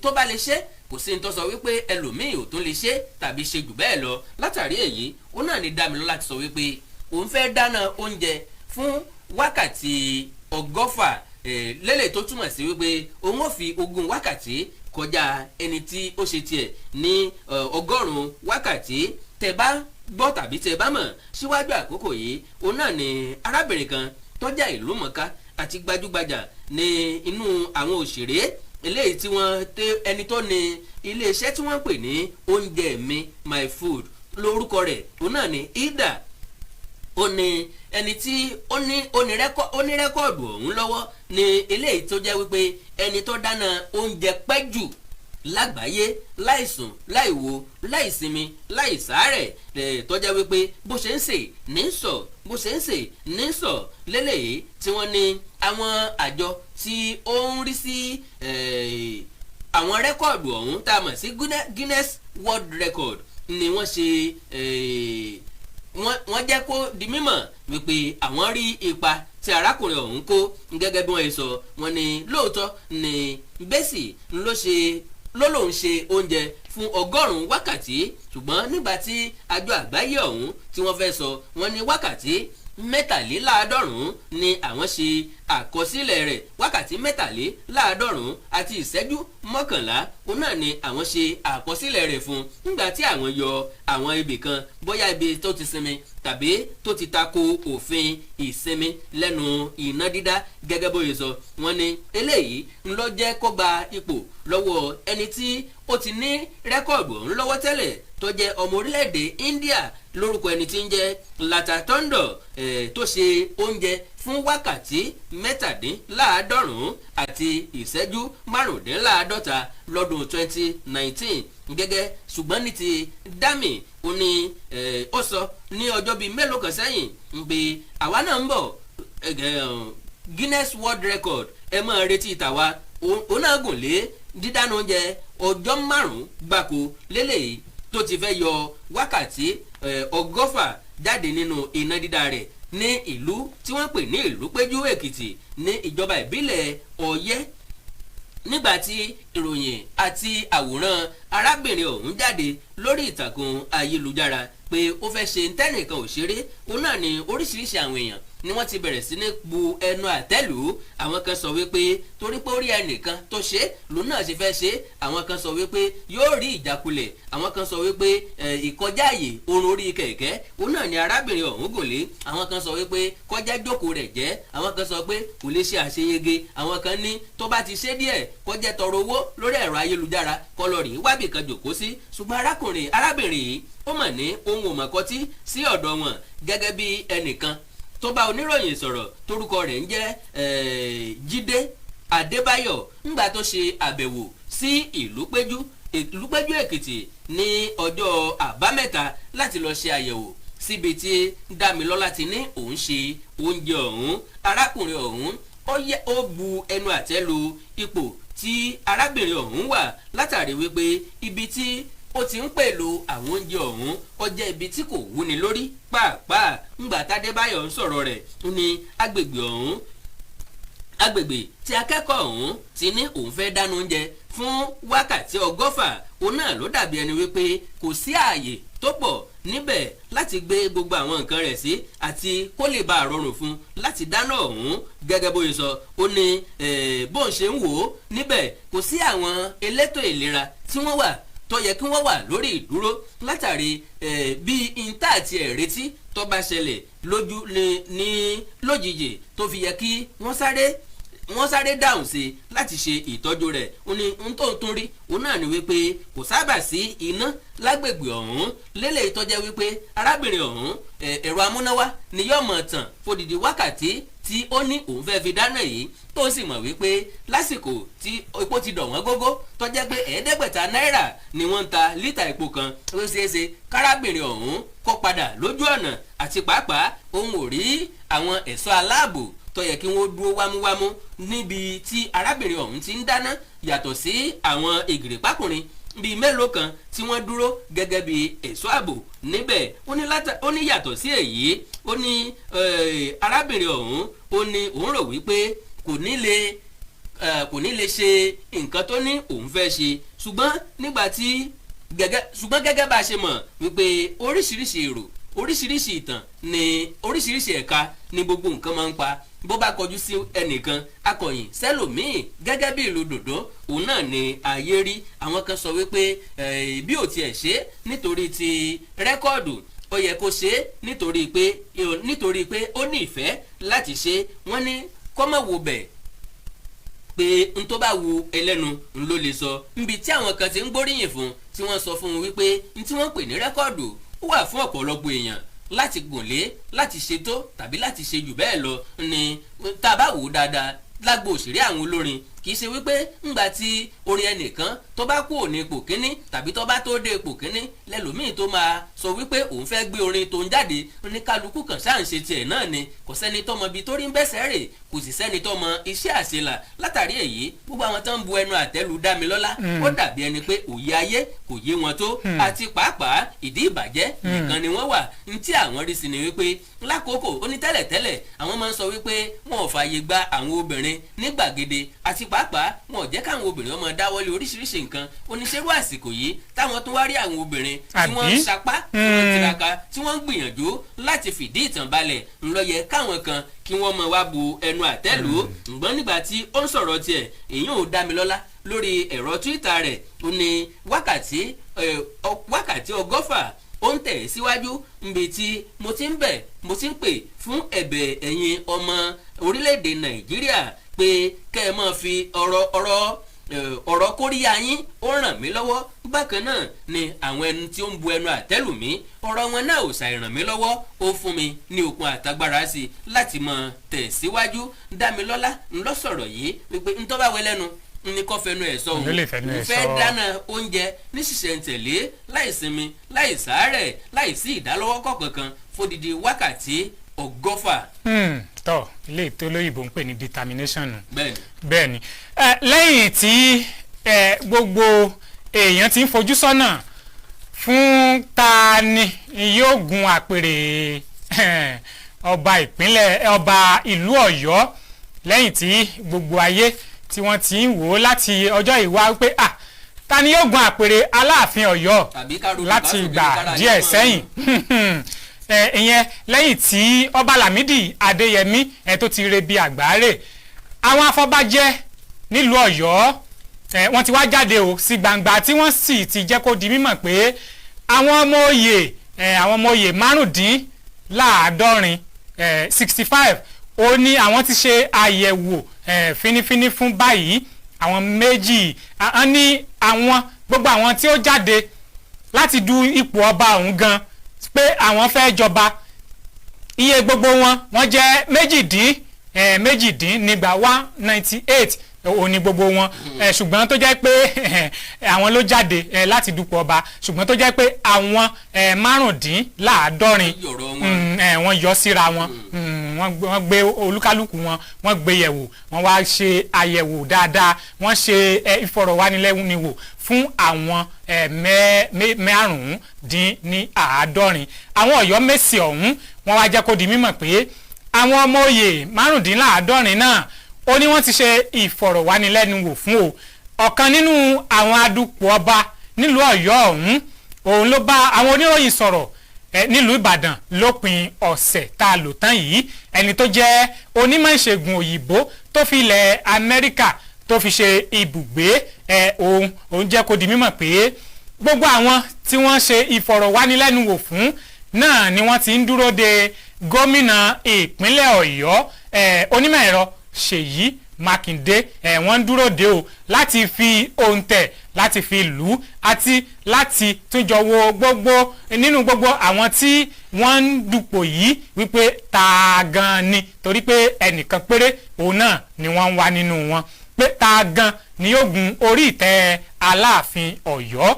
tó bá lè ṣe, kò sí ní tó sọ wípé ẹlòmíì ò tún lè ṣe tàbí ṣe jù bẹ́ẹ̀ lọ. Látàrí èyí, ó náà ní Dámilọ́lá ti sọ wípé òun fẹ́ dáná oúnjẹ fún wákàtí 120, lélẹ̀ tó túmọ̀ sí wípé òun ò fi 20 wákàtí kọjá ẹni tí ó ṣe tiẹ̀ ní 100 wákàtí. Tẹ́ bá gbọ́ tàbí tẹ́ bá mọ̀ síwájú àkókò yìí, òun náà ni arábìnrin kan tó jẹ́ ìlú mọ̀ká àti gbajúgbajà ní inú àwọn òṣèré eléyìí tí wọ́n tẹ ẹni tó ní iléeṣẹ́ tí wọ́n ń pè ní Oúnjẹ Mi, My Food lórúkọ rẹ̀, òun náà ni Ida. Ó ní ẹni tí ó ní ó ní record ọ̀hún lọ́wọ́ ní eléyìí tó jẹ́ wípé ẹni tó dáná oúnjẹ pẹ́ jù lágbàáyé, láìsùn, láìwo, láìsinmi, láìsàárẹ̀, tó jẹ́ wípé bó ṣe ń sè ní sọ, bó ṣe ń sè ní sọ lélẹ́yìí, tí wọ́n ní àwọn àjọ tí ó ń rí sí àwọn record ọ̀hún tá a mọ̀ sí Guinness World Record ni wọ́n ṣe wọ́n jẹ́ kó di mímọ̀ wípé àwọn rí ipa tí arákùnrin ọ̀hún kó. Gẹ́gẹ́ bí wọ́n ṣe sọ, wọ́n ní lóòótọ́ ni bẹ́sì ló ṣe ló lòun ṣe oúnjẹ fún Fún 100 wákàtí, ṣùgbọ́n nígbà tí àjọ àgbáyé ọ̀hún tí wọ́n fẹ́ sọ, wọ́n ní wákàtí 83 ni àwọn ṣe àkọsílẹ̀ rẹ̀. Wákàtí 83 àti ìṣẹ́jú 11, òun náà ni àwọn ṣe àkọsílẹ̀ rẹ̀ fún, nígbà tí àwọn yọ àwọn ibì kan, bóyá ibi tó ti sinmi tàbí tó ti tako òfin ìsinmi lẹ́nu iná dídá. Gẹ́gẹ́ bóyá sọ, wọ́n ní eléyìí ń lọ jẹ́ kó gba ipò lọ́wọ́ ẹni tí ó ti ní record ọ̀hún lọ́wọ́ tẹ́lẹ̀, tó jẹ́ ọmọ orílẹ̀-èdè India, lórúkọ ẹni tí ń jẹ́ Lata Tondon, tó ṣe oúnjẹ fún wákàtí 97 àti ìṣẹ́jú 55 lọ́dún 2019 gẹ́gẹ́. Ṣùgbọ́n ní ti Dami, ó ní ó sọ ní ọjọ́ bíi mélòó kan sẹ́yìn ń pé àwa náà ń bọ̀, Guinness World Record, ẹ máa retí tàwa. Òun náà gùn lé dídáná oúnjẹ ọjọ́ 5 gbáko lélẹ́yìí tó ti fẹ́ yọ wákàtí 100 jáde nínú iná dídá rẹ̀ ní ìlú tí wọ́n pè ní Ìlú Péjú Èkìtì ní ìjọba ìbílẹ̀ Ọ̀yẹ́. Nígbà tí ìròyìn àti àwòrán arábìnrin ọ̀hún jáde lórí ìtàkùn ayélujára pé ó fẹ́ ṣe ntẹ́nìkan ò ṣeré, òun náà ni oríṣiríṣi àwọn èèyàn ni wọ́n ti bẹ̀rẹ̀ sí ní bu ẹnu àtẹ́lù. Àwọn kan sọ wípé torí pé ó rí ẹnìkan tó ṣe lòun náà ṣe fẹ́ ṣe. Àwọn kan sọ wípé yóò rí ìjákulẹ̀. Àwọn kan sọ wípé ìkọjá àyè orun orí kẹ̀kẹ́ òun náà ni arábìnrin ọ̀hún gùn lé. Àwọn kan sọ wípé kọjá jókòó rẹ̀ jẹ́. Àwọn kan sọ pé kò lè ṣe àṣeyege. Àwọn kan ní tó bá ti ṣe díẹ̀, kọjá tọrọ owó lórí ẹ̀rọ ayélujára, kọlọ́rì wábì kan jòkó sí. Ṣùgbọ́n arákùnrin arábìnrin yìí, ó mọ̀ ní ohun òmọ̀kọ́tí sí ọ̀dọ̀ wọn. Gẹ́gẹ́ bí ẹnìkan tó bá oníròyìn sọ̀rọ̀, torúkọ rẹ̀ ń jẹ́ Jídé Adébáyọ̀, ńgbà tó ṣe àbẹ̀wò sí Ìlú Péjú Èkìtì ní ọjọ́ Àbámẹ́ta láti lọ ṣe àyẹ̀wò síbi tí Dámilọ́lá ti ní òun ṣe oúnjẹ ọ̀hún, arákùnrin ọ̀hún ó bu ẹnu àtẹ́ lu ipò tí arábìnrin ọ̀hún wà, látàrí wípé ibi tí ó ti ń pèlò àwọn oúnjẹ ọ̀hún, ó jẹ́ ibi tí kò wúni lórí pàápàá. Ńgbà tádébáyọ̀ ń sọ̀rọ̀ rẹ̀, ó ní agbègbè ọ̀hún, agbègbè tí akẹ́kọ̀ọ́ ọ̀hún ti ní òun fẹ́ dáná oúnjẹ fún wákàtí 100, òun náà ló dàbí ẹni wípé kò sí ààyè tó pọ̀ níbẹ̀ láti gbé gbogbo àwọn nǹkan rẹ̀ sí àti kó lè bá a rọrùn fún láti dáná ọ̀hún. Gẹ́gẹ́ bó ṣe sọ, ó ní bóun ṣe ń wò ó níbẹ̀, kò sí àwọn elétò ìlera tí wọ́n wà tó yẹ kí wọ́n wà lórí ìdúró, látàrí bí ìntà àti ẹ̀rẹ́tí tó bá ṣẹlẹ̀ lójú ní lójijì, tó fi yẹ kí wọ́n sáré dáhùn sí láti ṣe ìtọ́jú rẹ̀. Ó ní n tó ń tún rí òun náà ni wípé kò sábà sí iná lágbègbè ọ̀hún lélẹ̀, ìtọ́jẹ́ wípé arábìnrin ọ̀hún, ẹ̀rọ amúnáwá ni yóò mọ̀ tàn fódìdí wákàtí tí ó ní òun fẹ́ fi dáná yìí, tó sì mọ̀ wípé lásìkò tí epo ti dọ̀ wọ́n gógó, tó jẹ́ pé 500 náírà ni wọ́n ń ta lítà epo kan, ó ṣeé ṣe kárábìnrin ọ̀hún kó padà lójú ọ̀nà. Àti pàápàá, òun ò rí àwọn ẹ̀ṣọ́ aláàbò tó yẹ kí wọ́n dúró wámúwámú níbi tí arábìnrin ọ̀hún ti ń dáná, yàtọ̀ sí àwọn ìgìrìpákùnrin bíi mélòó kan tí wọ́n dúró gẹ́gẹ́ bí ẹ̀ṣọ́ ààbò níbẹ̀. Ó ní yàtọ̀ sí èyí, ó ní arábìnrin ọ̀hún, ó ní òun rò wípé kò ní lè ṣe nǹkan tó ní òun fẹ́ ṣe. Ṣùgbọ́n nígbà tí gẹ́gẹ́ ṣùgbọ́n gẹ́gẹ́ bá a ṣe mọ̀ wípé oríṣiríṣi èrò, oríṣiríṣi ìtàn ní oríṣiríṣi ẹ̀ka ní gbogbo nǹkan máa ń pa, bó bá kọjú sí ẹnìkan, akọ̀yìn sẹ́lòmíì. Gẹ́gẹ́ bí ìlú dòdò, òun náà ni ayé rí. Àwọn kan sọ wípé bí ò tiẹ̀ ṣe nítorí ti record, ó yẹ kó ṣe é nítorí pé ó ní ìfẹ́ láti ṣe. Wọ́n ní kọ́mọ̀ wo bẹ̀ pé n tó bá wu ẹlẹ́nu n ló lè sọ. Níbi tí àwọn kan ti ń gbóríyìn fún, tí wọ́n sọ fún un wípé n tí wọ́n pè ní record, ó wà fún ọ̀pọ̀lọpọ̀ èèyàn láti gùnlé, láti ṣètò tàbí láti ṣe jù bẹ́ẹ̀ lọ ni. Tá a bá wò ó dáadáa lágbo òṣèré, àwọn olórin, kì í ṣe wípé ńgbà tí orin ẹnìkan tó bá kúrò ní ipò kíní tàbí tó bá tó dé ipò kíní lẹ́lòmíì tó máa sọ wípé òun fẹ́ gbé orin tó ń jáde. Oníkálukú kan ṣáà ń ṣe tiẹ̀ náà ni. Kò sẹ́ni tó mọ ibi tó rí ń bẹ́sẹ̀ rè, kò sì sẹ́ni tó mọ iṣẹ́ àṣelà. Látàrí èyí, gbogbo àwọn tó ń bu ẹnu àtẹ́lu Dámilọ́lá, ó dàbí ẹni pé òye ayé kò yé wọn tó, àti pàápàá ìdí ìbàjẹ́ nìkan ni wọ́n wà. Ní tí àwọn rí sí ni wípé lákòókò ó ní tẹ́lẹ̀tẹ́lẹ̀, àwọn máa ń sọ wípé wọn ò fààyè gba àwọn obìnrin ní gbàgede àti Pàápàá wọn ò jẹ́ káwọn obìnrin ọmọ dáwọ́lé oríṣiríṣi nǹkan. Oníṣẹ́rú àsìkò yìí táwọn tún wá rí àwọn obìnrin tí wọ́n ń Àbí? sapá, tí wọ́n ń tiraka, tí wọ́n ń gbìyànjú láti fìdí ìtàn balẹ̀, ńlọ́yẹ káwọn kan kí wọ́n mọ̀ wá bu ẹnu àtẹ́ lù ú. Ǹgbọ́n nígbà tí ó ń sọ̀rọ̀ tiẹ̀, èyí ò Dámilọ́lá lórí ẹ̀rọ Twitter rẹ̀, ó ní wákàtí 100 ó ń tẹ̀ síwájú níbi tí mo ti ń bẹ̀, mo ti ń pè fún ẹ̀bẹ̀ ẹ̀yin ọmọ orílẹ̀-èdè Nàìjíríà pé kẹ́ ẹ máa fi ọ̀rọ̀ kóríyá yín, ó ràn mí lọ́wọ́. Bákan náà ni àwọn ẹni tí ó ń bu ẹnu àtẹ́lù mí, ọ̀rọ̀ wọn náà ò ṣàì ràn mí lọ́wọ́, ó fún mi ní okun àtagbára sí i láti mọ tẹ̀síwájú. Dámilọ́lá ńlọ sọ̀rọ̀ yìí wípé ntọ́ bá wẹ lẹ́nu ní kó fẹnu ẹ̀ sọ. Ló lè fẹnu ẹ̀ Òun fẹ́ sọ. dáná oúnjẹ ní ṣìṣẹ̀ǹtẹ̀lé, láì sinmi, láì sàárẹ̀, láì sí ìdálọ́wọ́kọ̀ kankan fódìdí wákàtí 100. Tọ́ ilé ètò olóyìnbó ń pè ní determination nù. Bẹ́ẹ̀ni. Bẹ́ẹ̀ ni. Lẹ́yìn tí gbogbo èèyàn ti ń fojú sọ́nà fún ta ni yóò gun àpèrè ọba ìpínlẹ̀, ọba ìlú Ọ̀yọ́, lẹ́yìn tí gbogbo ayé tí wọ́n ti ń wò ó láti ọjọ́ ìwá pé, ah, ta ni yóò gun àpèrè Aláàfin Ọ̀yọ́ Tàbí ká ronú láti bá ìgbà sókè kára díẹ̀ yín mọ́. sẹ́yìn. Ìyẹn lẹ́yìn tí ọba Lámìdí Adéyẹmí tó ti re bí àgbáre, àwọn afọbajẹ nílùú Ọ̀yọ́ wọ́n ti wá jáde o sí gbangba, tí wọ́n sì ti jẹ́ kó di mímọ̀ pé àwọn ọmọ oyè 75, 65, ó ní àwọn ti ṣe àyẹ̀wò fínífíní fún báyìí. Àwọn méjì á ní àwọn gbogbo àwọn tí ó jáde láti du ipò ọba ọ̀hún gan pé àwọn fẹ́ jọba, iye gbogbo wọn, wọ́n jẹ́ 218, 198 òun ni gbogbo wọn. Ṣùgbọ́n tó jẹ́ pé àwọn ló jáde láti dupò ọba, ṣùgbọ́n tó jẹ́ pé àwọn 75 Yọ̀rọ̀ wọn. Wọ́n yọ síra wọn. Wọ́n gbé olúkálùkù wọn, wọ́n gbé yẹ̀wò, wọ́n wá ṣe àyẹ̀wò dáadáa, wọ́n ṣe ìfọ̀rọ̀wánilẹ́nuwò fún àwọn 75. Àwọn Ọ̀yọ́mèsì ọ̀hún, wọ́n wá jẹ́ kó di mímọ̀ pé àwọn ọmọ oyè 75 náà, ó ní wọ́n ti ṣe ìfọ̀rọ̀wánilẹ́nuwò fún o. Ọ̀kan nínú àwọn adupò ọba nílùú Ọ̀yọ́ ọ̀hún, òun ló bá àwọn oníròyìn sọ̀rọ̀ nílùú Ìbàdàn lópin ọ̀sẹ̀ tá a lò tán yìí. Ẹni tó jẹ́ onímọ̀ ìṣègùn òyìnbó tó fi ilẹ̀ Amẹ́ríkà tó fi ṣe ibùgbé, òun jẹ́ kó di mímọ̀ pé gbogbo àwọn tí wọ́n ṣe ìfọ̀rọ̀wánilẹ́nuwò fún náà ni wọ́n ti ń dúró de gómìnà ìpínlẹ̀ Ọ̀yọ́, onímọ̀ ẹ̀rọ Ṣèyí Mákindé. Wọ́n ń dúró de o láti fi òǹtẹ̀, láti fi lù ú, àti láti túnjọ wo gbogbo nínú gbogbo àwọn tí wọ́n ń dupò yìí wípé ta gan ni, torí pé ẹnìkan péré òun náà ni wọ́n ń wá nínú wọn, pé ta gan ni yóò gun orí ìtẹ́ Aláàfin Ọ̀yọ́.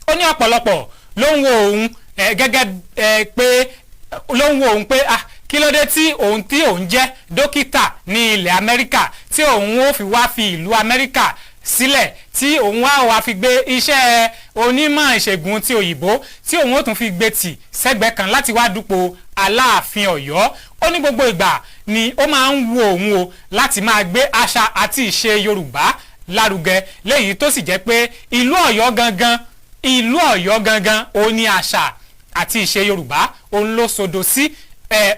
Ó ní ọ̀pọ̀lọpọ̀ ló ń wo òun gẹ́gẹ́ pé ló ń wo òun pé, ah, kí ló dé tí òun jẹ́ dókítà ní ilẹ̀ Amẹ́ríkà tí òun ó fi wá fi ìlú Amẹ́ríkà sílẹ̀, tí òun wá fi gbé iṣẹ́ onímọ̀ ìṣègùn ti òyìnbó, tí òun ó tún fi gbé tì sẹ́gbẹ̀ẹ́ kan láti wá dupò Aláàfin Ọ̀yọ́. Ó ní gbogbo ìgbà ni ó máa ń wo òun o láti máa gbé àṣà àti ìṣe Yorùbá lárugẹ, léyìí tó sì jẹ́ pé ìlú Ọ̀yọ́ gangan, ìlú Ọ̀yọ́ gangan, ó ní àṣà àti ìṣe Yorùbá òun ló sodo sí.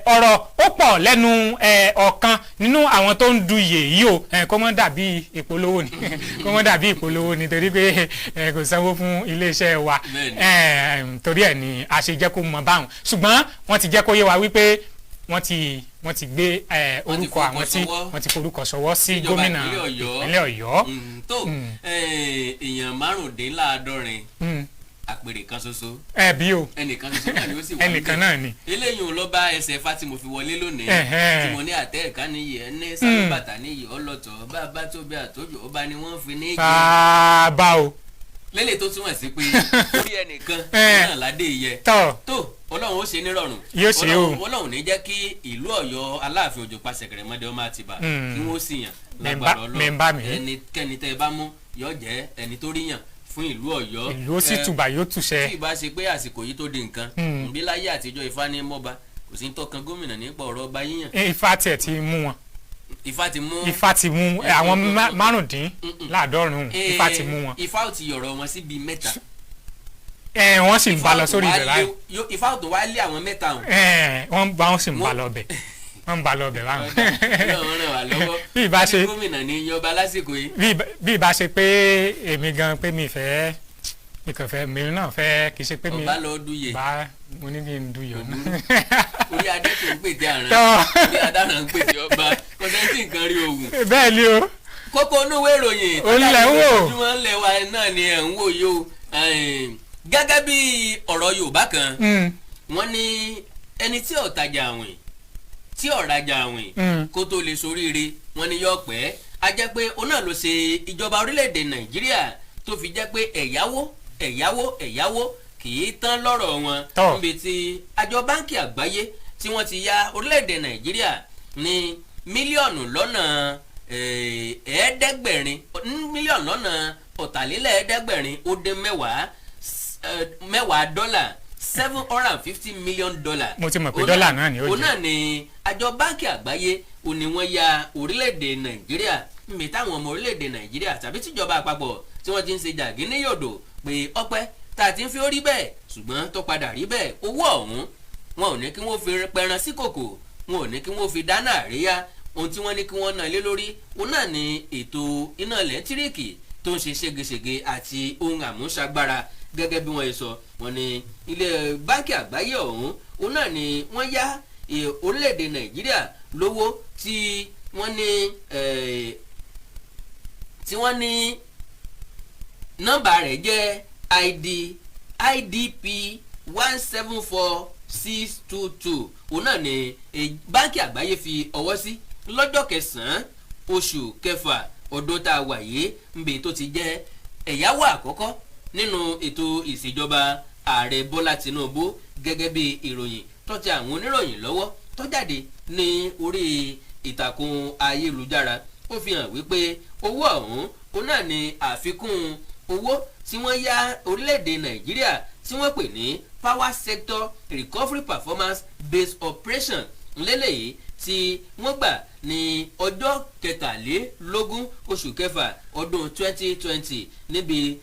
Ọ̀rọ̀ ó pọ̀ lẹ́nu ọ̀kan nínú àwọn tó ń du yè yìí o. Kó mọ́ dàbí ìpolówó ni, kó mọ́ dàbí ìpolówó ni, torí pé kò sanwó fún iléeṣẹ́ wa. Torí ẹ̀ ni a ṣe jẹ́ kó mọ̀ báwọn, ṣùgbọ́n wọ́n ti jẹ́ kó yé wa wípé wọ́n ti gbé Wọ́n ti orúkọ àwọn tí forúkọ ṣọwọ́. Wọ́n ti forúkọ ṣọwọ́ sí Ìjọba gómìnà ìpínlẹ̀ Ọ̀yọ́. ìpínlẹ̀ Ọ̀yọ́. Tó èèyàn 75, àpèrè kan ṣoṣo. Ẹ bí o. Ẹnìkan ṣoṣo náà ni ó sì wà Ẹnìkan níbẹ̀. náà ni. Eléyìí ò lọ bá ẹsẹ̀ ifá tí mo fi wọlé lónìí, tí mo ní àtẹ ẹ̀ka níyì, ẹni sálúbàtà níyì, ọlọ́tọ̀ bá tó bí àtọ́jú ọba ni wọ́n fi ní jẹ. Bàbá o. Lélẹ̀ tó túmọ̀ sí pé orí ẹnìkan náà ládé yẹ. Tọ́. Tó Ọlọ́run ó ṣe nírọ̀rùn. Yóò ṣe o. Ọlọ́run ní jẹ́ kí ìlú Ọ̀yọ́ Aláàfin Òjò pa ṣẹ̀kẹ̀rẹ̀ mọ́dé ọmọ Àtìbà kí wọ́n sì yàn lágbára Mi ń bá mi. Ọlọ́run. Ẹnikẹ́ni tẹ́ ẹ bá mú yóò jẹ́ ẹni tó ríyàn fún ìlú Ọ̀yọ́. Ìlú ó sì tùbà yóò túṣẹ. Tí ìbá ṣe pé àsìkò yìí tó di nǹkan nbí láyé àtijọ́, Ifá ní mọ́ba, kò sí ń tọ́kan gómìnà nípa ọ̀rọ̀ ọba yíyàn. Ifá tiẹ̀ ti mú wọn. Ifá ti mú. Ifá ti mú àwọn 75, Ifá ti mú wọn. Ifá ò ti yọ̀rọ̀ wọn síbi 3. Ẹ wọ́n sì ń bá lọ sórí ibẹ̀ báyìí. Ifá ò tún wá lé àwọn 3 hàn. Ẹ wọ́n bá wọn sì ń bá lọ bẹ̀, wọ́n ń bá lọ bẹ̀ báwọn. Ọlọ́run ràn wá lọ́wọ́. Bí ìbá ṣe gómìnà ní yọba lásìkò yìí. Bí ìbá ṣe pé èmi gan pé mi fẹ́, mi kàn fẹ́, mi náà fẹ́, kì í ṣe pé mi ọba lọ duyè. Bá mo ní kí n duyè ọ̀nà. Orí adé tó ń pètè àrùn, Tọ́. orí adára ń pètè ọba, kò sẹ́ni tí nǹkan rí òwú. Bẹ́ẹ̀ ni o. Kókó onúwé ìròyìn Ó lẹ̀ ń wò. ojúmọ́ ńlẹ̀ wa náà ni ẹ̀ ń wò yìí o. Gẹ́gẹ́ bí ọ̀rọ̀ Yorùbá kan, wọ́n ní ẹni tí ò tajà àwìn, tí ò rajà àwìn, kó tó lè soríire, wọ́n ní yọ pẹ́. A jẹ́ pé òun náà ló ṣe ìjọba orílẹ̀-èdè Nàìjíríà tó fi jẹ́ pé ẹ̀yáwó, ẹ̀yáwó, ẹ̀yáwó kì í tán lọ́rọ̀ wọn. Níbi tí àjọ Báńkì Àgbáyé tí wọ́n ti ya orílẹ̀-èdè Nàìjíríà ní 700 mílíọ̀nù, 770.10 dọ́là, $750 million. Mo ti mọ̀ pé dọ́là náà ni ó Òun jẹ́. náà ni àjọ Báńkì Àgbáyé ò ní wọ́n ya orílẹ̀-èdè Nàìjíríà, níbi táwọn ọmọ orílẹ̀-èdè Nàìjíríà tàbí tíjọba àpapọ̀ tí wọ́n ti ń ṣe jàgínníyòdò pé ọpẹ́ tá a ti ń fi ó rí bẹ́ẹ̀, ṣùgbọ́n tó padà rí bẹ́ẹ̀, owó ọ̀hún, wọn ò ní kí wọ́n fi pẹran sí kòkò, wọn ò ní kí wọ́n fi dáná àríyá. Ohun tí wọ́n ní kí wọ́n ná lé lórí, òun náà ni ètò iná ẹ̀lẹ́tíríkì tó ń ṣe ségesège àti ohun àmúṣagbára. Gẹ́gẹ́ bí wọ́n ṣe sọ, wọ́n ní ilé Báńkì Àgbáyé ọ̀hún, òun náà ni wọ́n yá orílẹ̀-èdè Nàìjíríà lówó tí wọ́n ní nọ́mbà rẹ̀ jẹ́ IDP 174622. Òun náà ni Báńkì Àgbáyé fi ọwọ́ sí lọ́jọ́ 9 oṣù kẹfà ọdún tá a wà yìí, nbí tó ti jẹ́ ẹ̀yáwó àkọ́kọ́ nínú ètò ìṣèjọba Ààrẹ Bọ́lá Tinubu. Gẹ́gẹ́ bí ìròyìn tó ti àwọn oníròyìn lọ́wọ́ tó jáde ní orí ìtàkùn ayélujára, ó fi hàn wípé owó ọ̀hún, òun náà ni àfikún owó tí wọ́n yá orílẹ̀-èdè Nàìjíríà tí wọ́n pè ní Power Sector Recovery Performance Based Operation lélẹ́yìí tí wọ́n gbà ní ọjọ́ 23 oṣù kẹfà ọdún 2020, níbi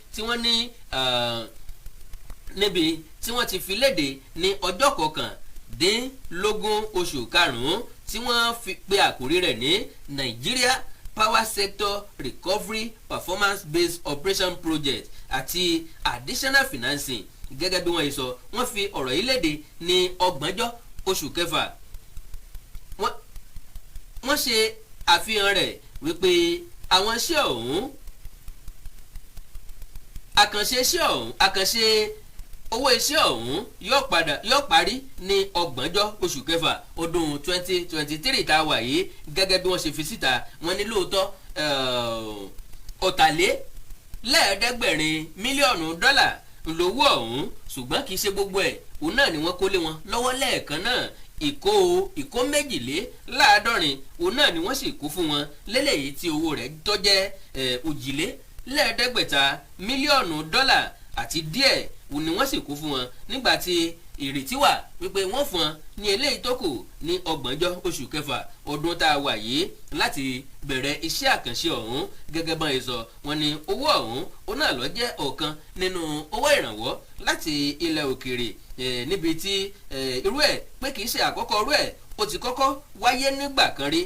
tí wọ́n ti fi léde ní ọjọ́ 19 oṣù karùn-ún, tí wọ́n fi pe àkórí rẹ̀ ní Nigeria Power Sector Recovery Performance Based Operation Project àti Additional Financing. Gẹ́gẹ́ bí wọ́n ṣe sọ, wọ́n fi ọ̀rọ̀ yìí léde ní 30 oṣù kẹfà. Wọ́n ṣe àfihàn rẹ̀ wípé àwọn iṣẹ́ ọ̀hún, àkànṣe iṣẹ́ ọ̀hún, àkànṣe owó iṣẹ́ ọ̀hún yóò padà yóò parí ní 30 oṣù kẹfà ọdún 2023 tá a wà yìí. Gẹ́gẹ́ bí wọ́n ṣe fi síta, wọ́n ní lóòótọ́ 770 mílíọ̀nù dọ́là ńlówó ọ̀hún, ṣùgbọ́n kì í ṣe gbogbo ẹ̀ òun náà ni wọ́n kó lé wọn lọ́wọ́ lẹ́ẹ̀kan náà. Ìkó 72 òun náà ni wọ́n sì kó fún wọn lélẹ́yìí tí owó rẹ̀ tó jẹ́ 550 mílíọ̀nù dọ́là àti díẹ̀ òun ni wọ́n sì kó fún wọn, nígbà tí ìrètí wà wípé wọ́n fún wọn ní eléyìí tó kù ní 30 oṣù kẹfà ọdún tá a wà yìí láti bẹ̀rẹ̀ iṣẹ́ àkànṣe ọ̀hún. Gẹ́gẹ́ bọ́n ṣe sọ, wọ́n ní owó ọ̀hún, òun náà ló jẹ́ ọ̀kan nínú owó ìrànwọ́ láti ilẹ̀ òkèèrè, níbi tí irú ẹ̀ pé kì í ṣe àkọ́kọ́ irú ẹ̀, ó ti kọ́kọ́ wáyé nígbà kan rí.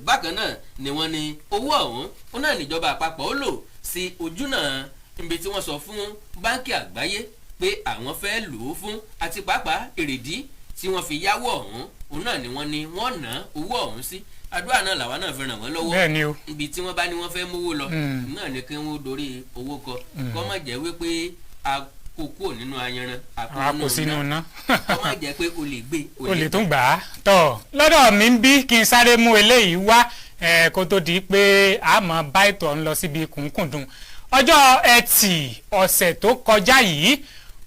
Bákan náà ni wọ́n ní owó ọ̀hún, òun náà níjọba àpapọ̀ ó lò sí ojúnà níbi tí wọ́n sọ fún Báńkì Àgbáyé pé àwọn fẹ́ lò ó fún, àti pàápàá èrèdí tí wọ́n fi yáwó ọ̀hún, òun náà ni wọ́n ní wọ́n ná owó ọ̀hún sí. Àdúrà náà làwa náà fi ràn wọ́n lọ́wọ́. Bẹ́ẹ̀ ni o. Ibi tí wọ́n bá ní wọ́n fẹ́ mówó lọ náà ni kí wọ́n dorí owó kọ, kó má jẹ́ wípé a kó kúrò nínú ayanran, a kò sínú iná, kó má jẹ́ pé o lè gbé. O lè tún gbà á tọ̀ lọ́dọ̀ mi ń bí kí n sáré mú eléyìí wá kó tó di pé a mọ̀ bá ètò ọ̀hún lọ síbi kùnkùndùn. Ọjọ́ Ẹtì ọ̀sẹ̀ tó kọjá yìí,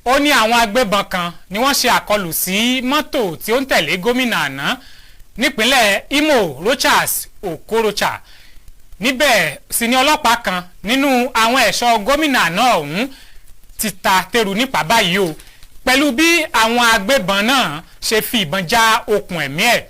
ó ní àwọn agbébọn kan ni wọ́n ṣe àkọlù sí mọ́tò tí ó ń tẹ̀lé gómìnà àná nípínlẹ̀ Imo, Rochas Okorocha. Níbẹ̀ sì ni ọlọ́pàá kan nínú àwọn ẹ̀ṣọ́ gómìnà àná ọ̀hún ti ta tẹrù nípa báyìí o, pẹ̀lú bí àwọn agbébọn náà ṣe fi ìbọn já okùn ẹ̀mí ẹ̀.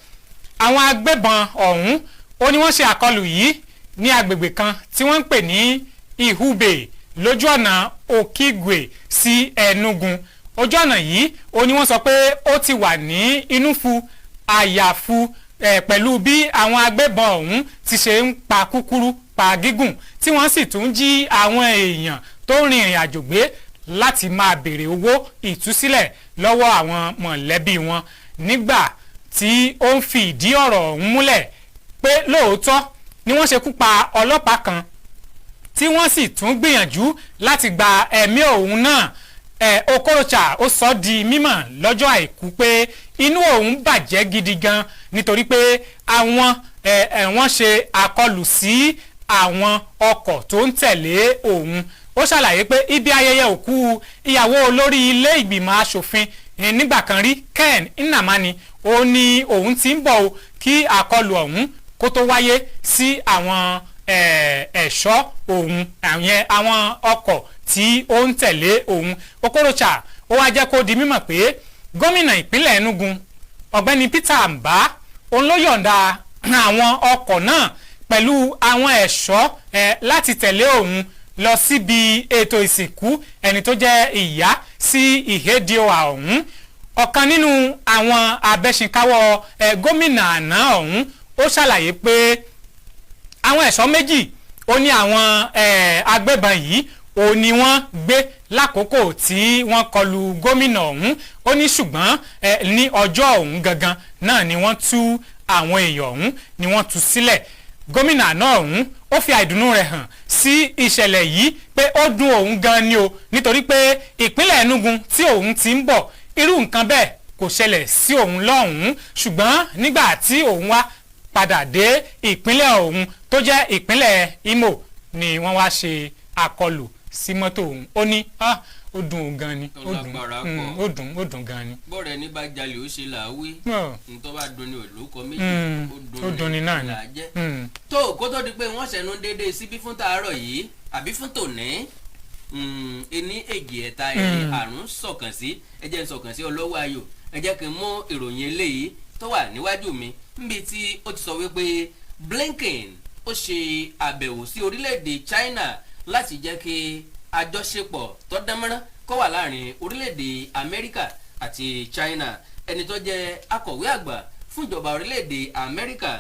Àwọn agbébọn ọ̀hún Ó ní wọ́n ṣe àkọlù yìí ní agbègbè kan tí wọ́n ń pè ní Ihube, lójú ọ̀nà Okigwe sí Enugu. Ojú ọ̀nà yìí, ó ní wọ́n sọ pé ó ti wà ní inúfu àyàfu pẹ̀lú bí àwọn agbébọn ọ̀hún ti ṣe ń pa kúkúrú pa gígùn, tí wọ́n sì tún jí àwọn èèyàn tó ń rin ìrìn àjò gbé láti máa béèrè owó ìtúsílẹ̀ lọ́wọ́ àwọn mọ̀lẹ́bí wọn. Nígbà tí ó ń fi ìdí ọ̀rọ̀ ọ̀hún múlẹ̀ pé lóòótọ́ ni wọ́n ṣekú pa ọlọ́pàá kan, tí wọ́n sì tún gbìyànjú láti gba ẹ̀mí òun náà, Okorocha ó sọ di mímọ̀ lọ́jọ́ Àìkú pé inú òun bàjẹ́ gidi gan, nítorí pé àwọn ẹ ẹ wọ́n ṣe àkọlù sí àwọn ọkọ̀ tó ń tẹ̀lé òun. Ó ṣàlàyé pé ibi ayẹyẹ òkú ìyàwó olórí ilé ìgbìmọ̀ asòfin nígbà kan rí, Ken Nnamani, ó ní òun ti ń bọ̀ o kí àkọlù ọ̀hún kó tó wáyé sí àwọn ẹ̀ṣọ́ òun, àwọn ọkọ̀ tí ó ń tẹ̀lé òun. Okorocha ó wá jẹ́ kó di mímọ̀ pé gómìnà ìpínlẹ̀ Enugu, Ọ̀gbẹ́ni Peter Mbah, òun ló yọ̀ǹda àwọn ọkọ̀ náà pẹ̀lú àwọn ẹ̀ṣọ́ láti tẹ̀lé òun lọ síbi ètò ìsìnkú ẹni tó jẹ́ ìyá sí Ihedioha ọ̀hún. Ọ̀kan nínú àwọn abẹ́sìnkáwọ́ gómìnà àná ọ̀hún, ó ṣàlàyé pé àwọn ẹ̀ṣọ́ méjì ó ní àwọn agbébọn yìí ó ní wọ́n gbé lákòókò tí wọ́n kọlu gómìnà ọ̀hún. Ó ní ṣùgbọ́n ní ọjọ́ ọ̀hún gangan náà ni wọ́n tú àwọn èèyàn ọ̀hún, ni wọ́n tú sílẹ̀. Gómìnà náà ọ̀hún ó fi àìdùnnú rẹ̀ hàn sí ìṣẹ̀lẹ̀ yìí pé ó dùn òun gan ni o, nítorí pé ìpínlẹ̀ Enugu tí òun ti ń bọ̀, irú nǹkan bẹ́ẹ̀ kò ṣẹlẹ̀ sí òun lọ́hùn-ún, ṣùgbọ́n nígbà tí òun wá padà dé ìpínlẹ̀ òun tó jẹ́ ìpínlẹ̀ Imo ni wọ́n wá ṣe àkọlù sí mọ́tò òun. Ó ní ó dùn òun gan ni, ó dùn, ó dùn, ó dùn gan ni. Bọ́ọ̀rẹ́ ní bá jalè, ó ṣe là á wí. Ntọ́ bá dùn ní òlókọ méjì. Ó dùn ní náà ni. Là á jẹ́ tó kó tó di pé wọ́n ṣẹ̀nu déédéé síbí fún tàárọ̀ yìí àbí fún tòní. Ení, èjì, ẹ̀ta, ẹ̀rin, àrún, sọ̀kàn sí. Ẹ jẹ́ n sọ̀kàn sí ọlọ́wọ́ ayò. Ẹ jẹ́ kí n mú ìròyìn eléyìí tó wà níwájú mi, níbi tí ó ti sọ wípé Blinken ó ṣe àbẹ̀wò sí orílẹ̀-èdè China láti jẹ́ kí àjọṣepọ̀ tó dánmọ́rán kó wà láàrin orílẹ̀-èdè Amẹ́ríkà àti China. Ẹni tó jẹ́ akọ̀wé àgbà fún ìjọba orílẹ̀-èdè Amẹ́ríkà,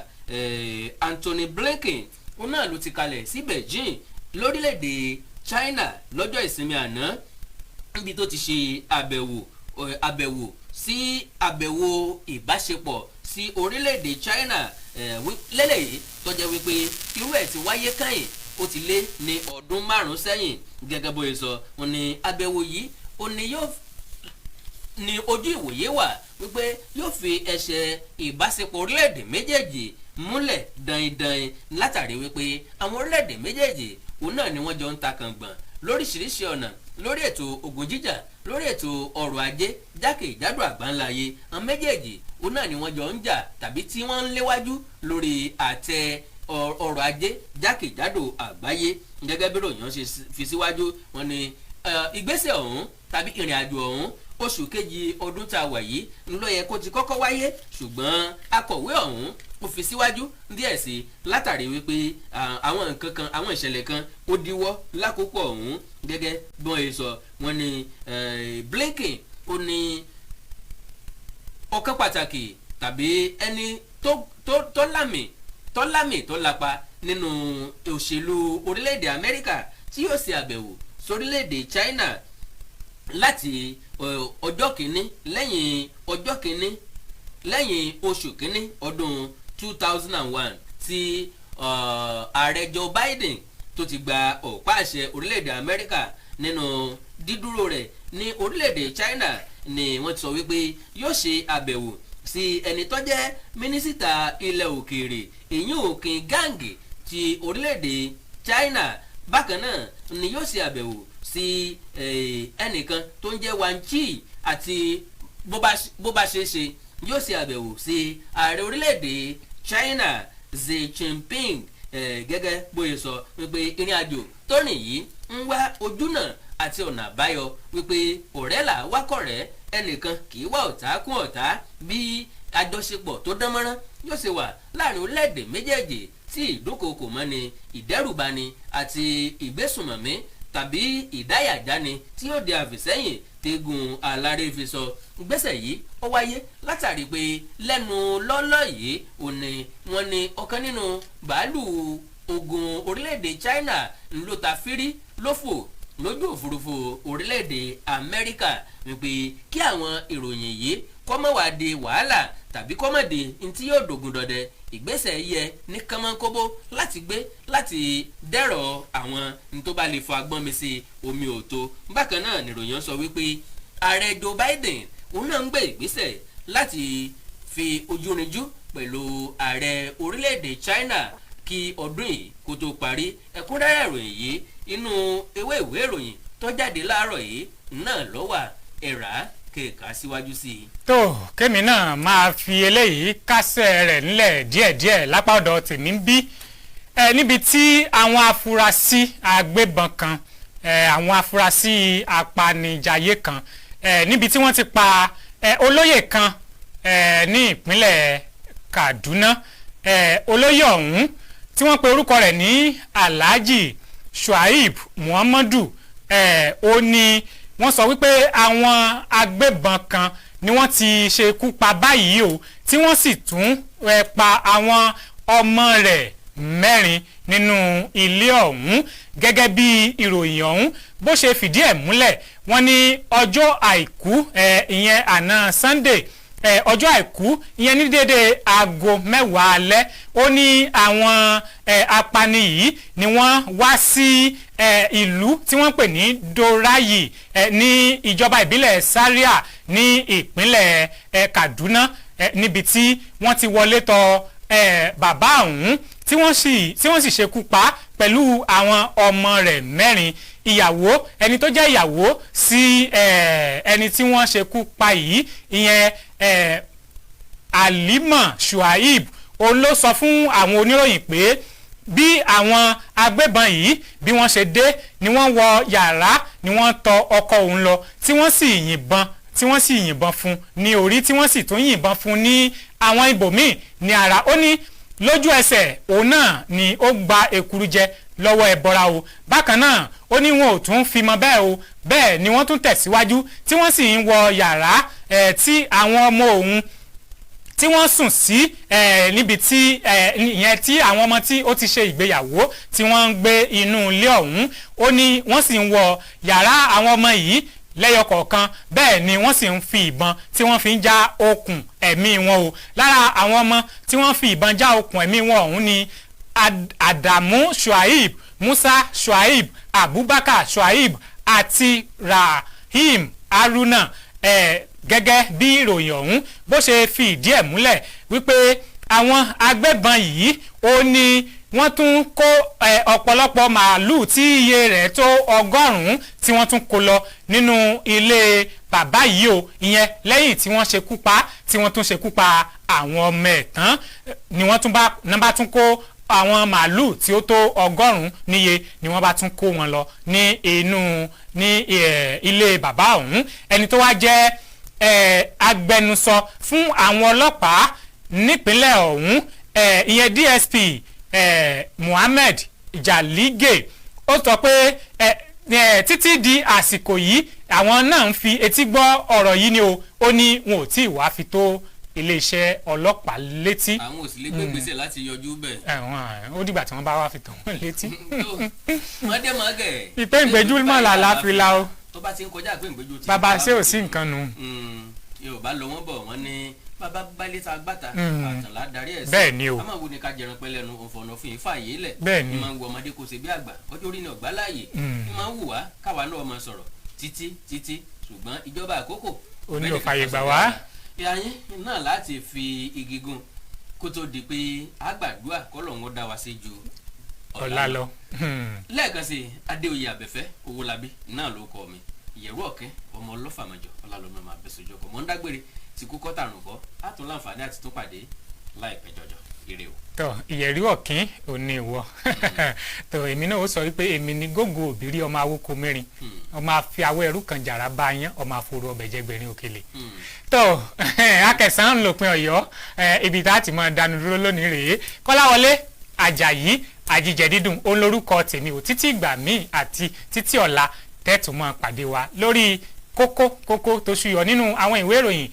Anthony Blinken, òun náà ló ti kalẹ̀ sí Beijing lórílẹ̀-èdè China lọ́jọ́ ìsinmi àná, níbi tó ti ṣe àbẹ̀wò sí àbẹ̀wò ìbáṣepọ̀ sí orílẹ̀-èdè China lélẹ́yìí tó jẹ́ wípé irú ẹ̀ ti wáyé kẹ́yìn, ó ti lé ní ọdún 5 sẹ́yìn. Gẹ́gẹ́ bó ṣe sọ, wọn ní àbẹ̀wò yìí ó ní yóò ní ojú ìwòye wà wípé yóò fi ẹsẹ̀ ìbáṣepọ̀ orílẹ̀-èdè méjèèjì múlẹ̀ dandan, látàrí wípé àwọn orílẹ̀-èdè méjèèjì òun náà ni wọ́n jọ ń ta kàngbọ̀n lóríṣiríṣi ọ̀nà, lórí ètò ogun jíjà, lórí ètò ọrọ̀ ajé jákèjádò àgbáńláyé. Àwọn méjèèjì òun náà ni wọ́n jọ ń jà tàbí tí wọ́n ń léwájú lórí àtẹ ọrọ̀ ajé jákèjádò àgbáyé. Gẹ́gẹ́ bí ròyìn ṣe fi síwájú, wọn ni ìgbésẹ̀ ọ̀hún tàbí ìrìn àjò ọ̀hún, oṣù kejì ọdún tá a wà yìí ńlọ yẹ kó ti kọ́kọ́ wáyé, ṣùgbọ́n akọ̀wé ọ̀hún ó fi síwájú díẹ̀ sí látàrí wípé àwọn nǹkan kan, àwọn ìṣẹ̀lẹ̀ kan ó díwọ́ lákòókò ọ̀hún. Gẹ́gẹ́ bí wọ́n ṣe sọ, wọ́n ní Blinken ó ní ọ̀kan pàtàkì tàbí ẹni tó lámì tó lapa nínú òṣèlú orílẹ̀-èdè Amẹ́ríkà tí yóò ṣe àbẹ̀wò sórílẹ̀-èdè China láti ọjọ́ kìíní lẹ́yìn ọjọ́ kìíní lẹ́yìn oṣù kìíní ọdún 2001 tí ààrẹ Joe Biden tó ti gba ọ̀pá àṣẹ orílẹ̀-èdè Amẹ́ríkà. Nínú dídúró rẹ̀ ní orílẹ̀-èdè China ni wọ́n ti sọ wípé yóò ṣe àbẹ̀wò sí ẹni tó jẹ́ mínísítà ilẹ̀ òkèèrè, ìyún Qin Gang ti orílẹ̀-èdè China. Bákan náà ni yóò ṣe àbẹ̀wò sí ẹnìkan tó ń jẹ́ Wang Yi, àti bó bá ṣe ṣe, yóò ṣe àbẹ̀wò sí ààrẹ orílẹ̀-èdè China, Xi Jinping. Gẹ́gẹ́ bóyá sọ wípé ìrìn àjò tó rìn yìí ń wá ojúnà àti ọ̀nà àbáyọ, wípé ọ̀rẹ́ là wákọ̀rẹ́, ẹnìkan kì í wá ọ̀tá kún ọ̀tá bí. Àjọṣepọ̀ tó dán mọ́rán yóò ṣe wà láàrin orílẹ̀-èdè méjèèjì tí ìdúnkokò mọ́ni, ìdẹ́rùbani àti ìgbésùnmọ̀mí tàbí ìdáyàjáni tí yóò di àfìsẹ́yìn tẹ́gùn aláré fi sọ. Ìgbésẹ̀ yìí ó wáyé látàrí pé lẹ́nu lọ́lọ́ yìí ò ní wọ́n ní ọ̀kan nínú bàálù ogun orílẹ̀-èdè China ńlọ ta fírí lófò lójú òfurufú orílẹ̀-èdè Amẹ́ríkà, wípé kí àwọn ìròyìn yìí kó má wá di wàhálà tàbí kó má di ntí yóò dògùn dọ̀dẹ. Ìgbésẹ̀ yẹ ní kánmọ́nkóbó láti gbé láti dẹ́rọ̀ àwọn ntó bá lè fọ agbọ́n mi sí omi òtó. Bákan náà nìròyìn sọ wípé ààrẹ Joe Biden òun náà ń gbé ìgbésẹ̀ láti fi ojú rinjú pẹ̀lú ààrẹ orílẹ̀-èdè China kí ọdún yìí kó tó parí. Ẹ̀kúnrẹ́rẹ́ ìròyìn yìí, inú ewé ìwé ìròyìn tó jáde láàárọ̀ yìí náà ló wà. Ẹ̀rá kéèká síwájú sí i. Tó kémi náà máa fi eléyìí kásẹ̀ rẹ̀ ńlẹ̀ díẹ̀díẹ̀ lápá ọ̀dọ̀ tèmi ń bí ẹ, níbi tí àwọn afurasí agbébọn kan ẹ, àwọn afurasí apanijayé kan ẹ, níbi tí wọ́n ti pa ẹ, olóyè kan ẹ, ní ìpínlẹ̀ Kaduna ẹ, olóyè ọ̀hún tí wọ́n pe orúkọ rẹ̀ ní Alhaji Shuaib Muhammadu ẹ, ó ní wọ́n sọ wípé àwọn agbébọn kan ni wọ́n ti ṣekú pa báyìí o, tí wọ́n sì tún ẹ, pa àwọn ọmọ rẹ̀ mẹ́rin nínú ilé ọ̀hún. Gẹ́gẹ́ bí ìròyìn ọ̀hún bó ṣe fìdí ẹ̀ múlẹ̀, wọ́n ní ọjọ́ Àìkú ẹ, ìyẹn àná Sunday ẹ, ọjọ́ Àìkú, ìyẹn ní dédé aago 10 alẹ́, ó ní àwọn ẹ, apani yìí ni wọ́n wá sí ẹ, ìlú tí wọ́n pè ní Dorayi ẹ, ní ìjọba ìbílẹ̀ Zaria ní ìpínlẹ̀ ẹ, Kaduna ẹ, níbi tí wọ́n ti wọlé tọ̀ ẹ, bàbá ọ̀hún tí wọ́n sì ṣekú pa pẹ̀lú àwọn ọmọ rẹ̀ mẹ́rin. Ìyàwó ẹni tó jẹ́ ìyàwó sí ẹni tí wọ́n ṣekú pa yìí, ìyẹn Alima Shuaib, òun ló sọ fún àwọn oníròyìn pé bí àwọn agbébọn yìí bí wọ́n ṣe dé ni wọ́n wọ yàrá, ni wọ́n tọ ọkọ òun lọ, tí wọ́n sì yìnbọn fún ní orí, tí wọ́n sì tún yìnbọn fún ní àwọn ibòmíì ní ara. Ó ní lójú ẹsẹ̀ òun náà ni ó gba èkuru jẹ lọ́wọ́ ẹbọra o. Bákan náà, ó ní wọn ò tún fi mọ bẹ́ẹ̀ o, bẹ́ẹ̀ ni wọ́n tún tẹ̀síwájú tí wọ́n sì ń wọ yàrá ẹ̀ tí àwọn ọmọ òun tí wọ́n sùn sí ẹ̀, níbi tí ẹ̀, ìyẹn tí àwọn ọmọ tí ó ti ṣe ìgbéyàwó tí wọ́n ń gbé inú ilé ọ̀hún. Ó ní wọ́n sì ń wọ yàrá àwọn ọmọ yìí lẹ́yọ kọ̀ọ̀kan, bẹ́ẹ̀ ni wọ́n sì ń fi ìbọn tí wọ́n fi ń já okùn ẹ̀mí wọn o. Lára àwọn ọmọ tí wọ́n fi ìbọn já okùn ẹ̀mí wọn ọ̀hún ni Adamu Shuaib, Musa Shuaib, Abubakar Shuaib àti Rahim Haruna. Gẹ́gẹ́ bí ìròyìn ọ̀hún bó ṣe fi ìdí ẹ̀ múlẹ̀ wípé àwọn agbébọn yìí, ó ní wọ́n tún kó ọ̀pọ̀lọpọ̀ màálùú tí iye rẹ̀ tó 100 tí wọ́n tún kó lọ nínú ilé bàbá yìí o, ìyẹn lẹ́yìn tí wọ́n ṣekú pa, tí wọ́n tún ṣekú pa àwọn ọmọ ẹ̀ tán, ni wọ́n tún bá nọ́mbà tún kó àwọn màálùú tí ó tó 100 níye, ni wọ́n bá tún kó wọn lọ ní inú ní ilé bàbá ọ̀hún. Ẹni tó wá jẹ́ agbẹnusọ fún àwọn ọlọ́pàá nípínlẹ̀ ọ̀hún, ìyẹn DSP Muhammed Jalige, ó sọ pé títí di àsìkò yìí, àwọn náà ń fi etí gbọ́ ọ̀rọ̀ yìí ni o. Ó ní wọn ò tí ì wá fi tó iléeṣẹ́ ọlọ́pàá létí. Àwọn ò sì lè gbé ìgbésẹ̀ láti yọjú bẹ́ẹ̀. Ẹ̀wọ̀n ó dìgbà tí wọ́n bá wá fi tó wọn létí. Mọ́dé mọ́gẹ̀. Ìpè ìgbẹ́jú mọ́ làlá fi la o. Tó bá ti ń kọjá ìpè ìgbẹ́jú ti. Bàbá, ṣé ò sí nǹkan nu. Yorùbá lọ, wọ́n bọ̀, wọ́n ní bàbá balẹ̀ ta gbàtà àtàlà darí ẹ̀ sí. Bẹ́ẹ̀ ni o. A máa wo ni ká jẹran pẹ́ lẹ́nu ọ̀fọ̀nà fún yín fààyè lẹ̀. Bẹ́ẹ̀ ni. Ní máa ń wo ọmọdé kó ṣe bí àgbà, ọjọ́ orí ni ọ̀gbá láàyè. Ní máa ń wù wá káwa náà máa sọ̀rọ̀ títí títí, ṣùgbọ́n ìjọba àkókò. Ó ní ò fààyè gbà wá. Ìyá yín náà láti fi igi gún kó tó di pé àgbàdua kọ́lọ́hún dá wa sí ju ọ̀la lọ. Lẹ́ẹ̀kan sí, Adéoyè Àbẹ̀fẹ́ Owólabí náà ló kọ mi, ìyẹ̀rú ọ̀kẹ́ ọmọ ọlọ́fàmọ́jọ ọlálọ́mọ máa bẹ̀ sójú ọkọ̀ mọ́ ń dágbére tí kú kọ́tà rùn kọ́ á tún láǹfààní àti tún pàdé. Láìpẹ́ jọjọ, ire o. Tọ ìyẹ̀rí ọ̀kín òní ìwọ tó èmi náà ó sọ wípé èmi ní gógó òbírí, ọmọ awoko mẹ́rin, ọmọ àfi awọ ẹrú kan jàrá bá yán, ọmọ àforò ọbẹ̀ jẹgbẹ̀rin òkèlè. Tó Akẹsàn ń lòpin Ọ̀yọ́, ibi tá a ti máa dánu dúró lónìí rèé. Kọ́láwọlé Àjàyí Àjíjẹ Dídùn ó lórúkọ tèmi ò. Títí ìgbà míì àti títí ọ̀la tẹ́tù máa pàdé wa lórí kókó kókó tó ṣúyọ nínú àwọn ìwé ìròyìn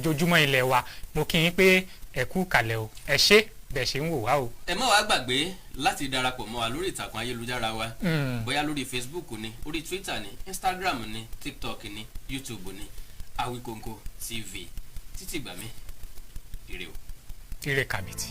ojoojúmọ́ ilé wa, mo kí yín pé ẹ kú kàlẹ̀ o. Ẹ ṣé bẹ́ẹ̀ ṣe ń wò wá o. Ẹ má wàá gbàgbé láti darapọ̀ mọ́ wa lórí ìtàkùn ayélujára wa, bóyá lórí Facebook ni, orí Twitter ni, Instagram ni, TikTok ni, YouTube ni, Awikonko TV. Títí ìgbà mi, ire o. Ire kàbìtì.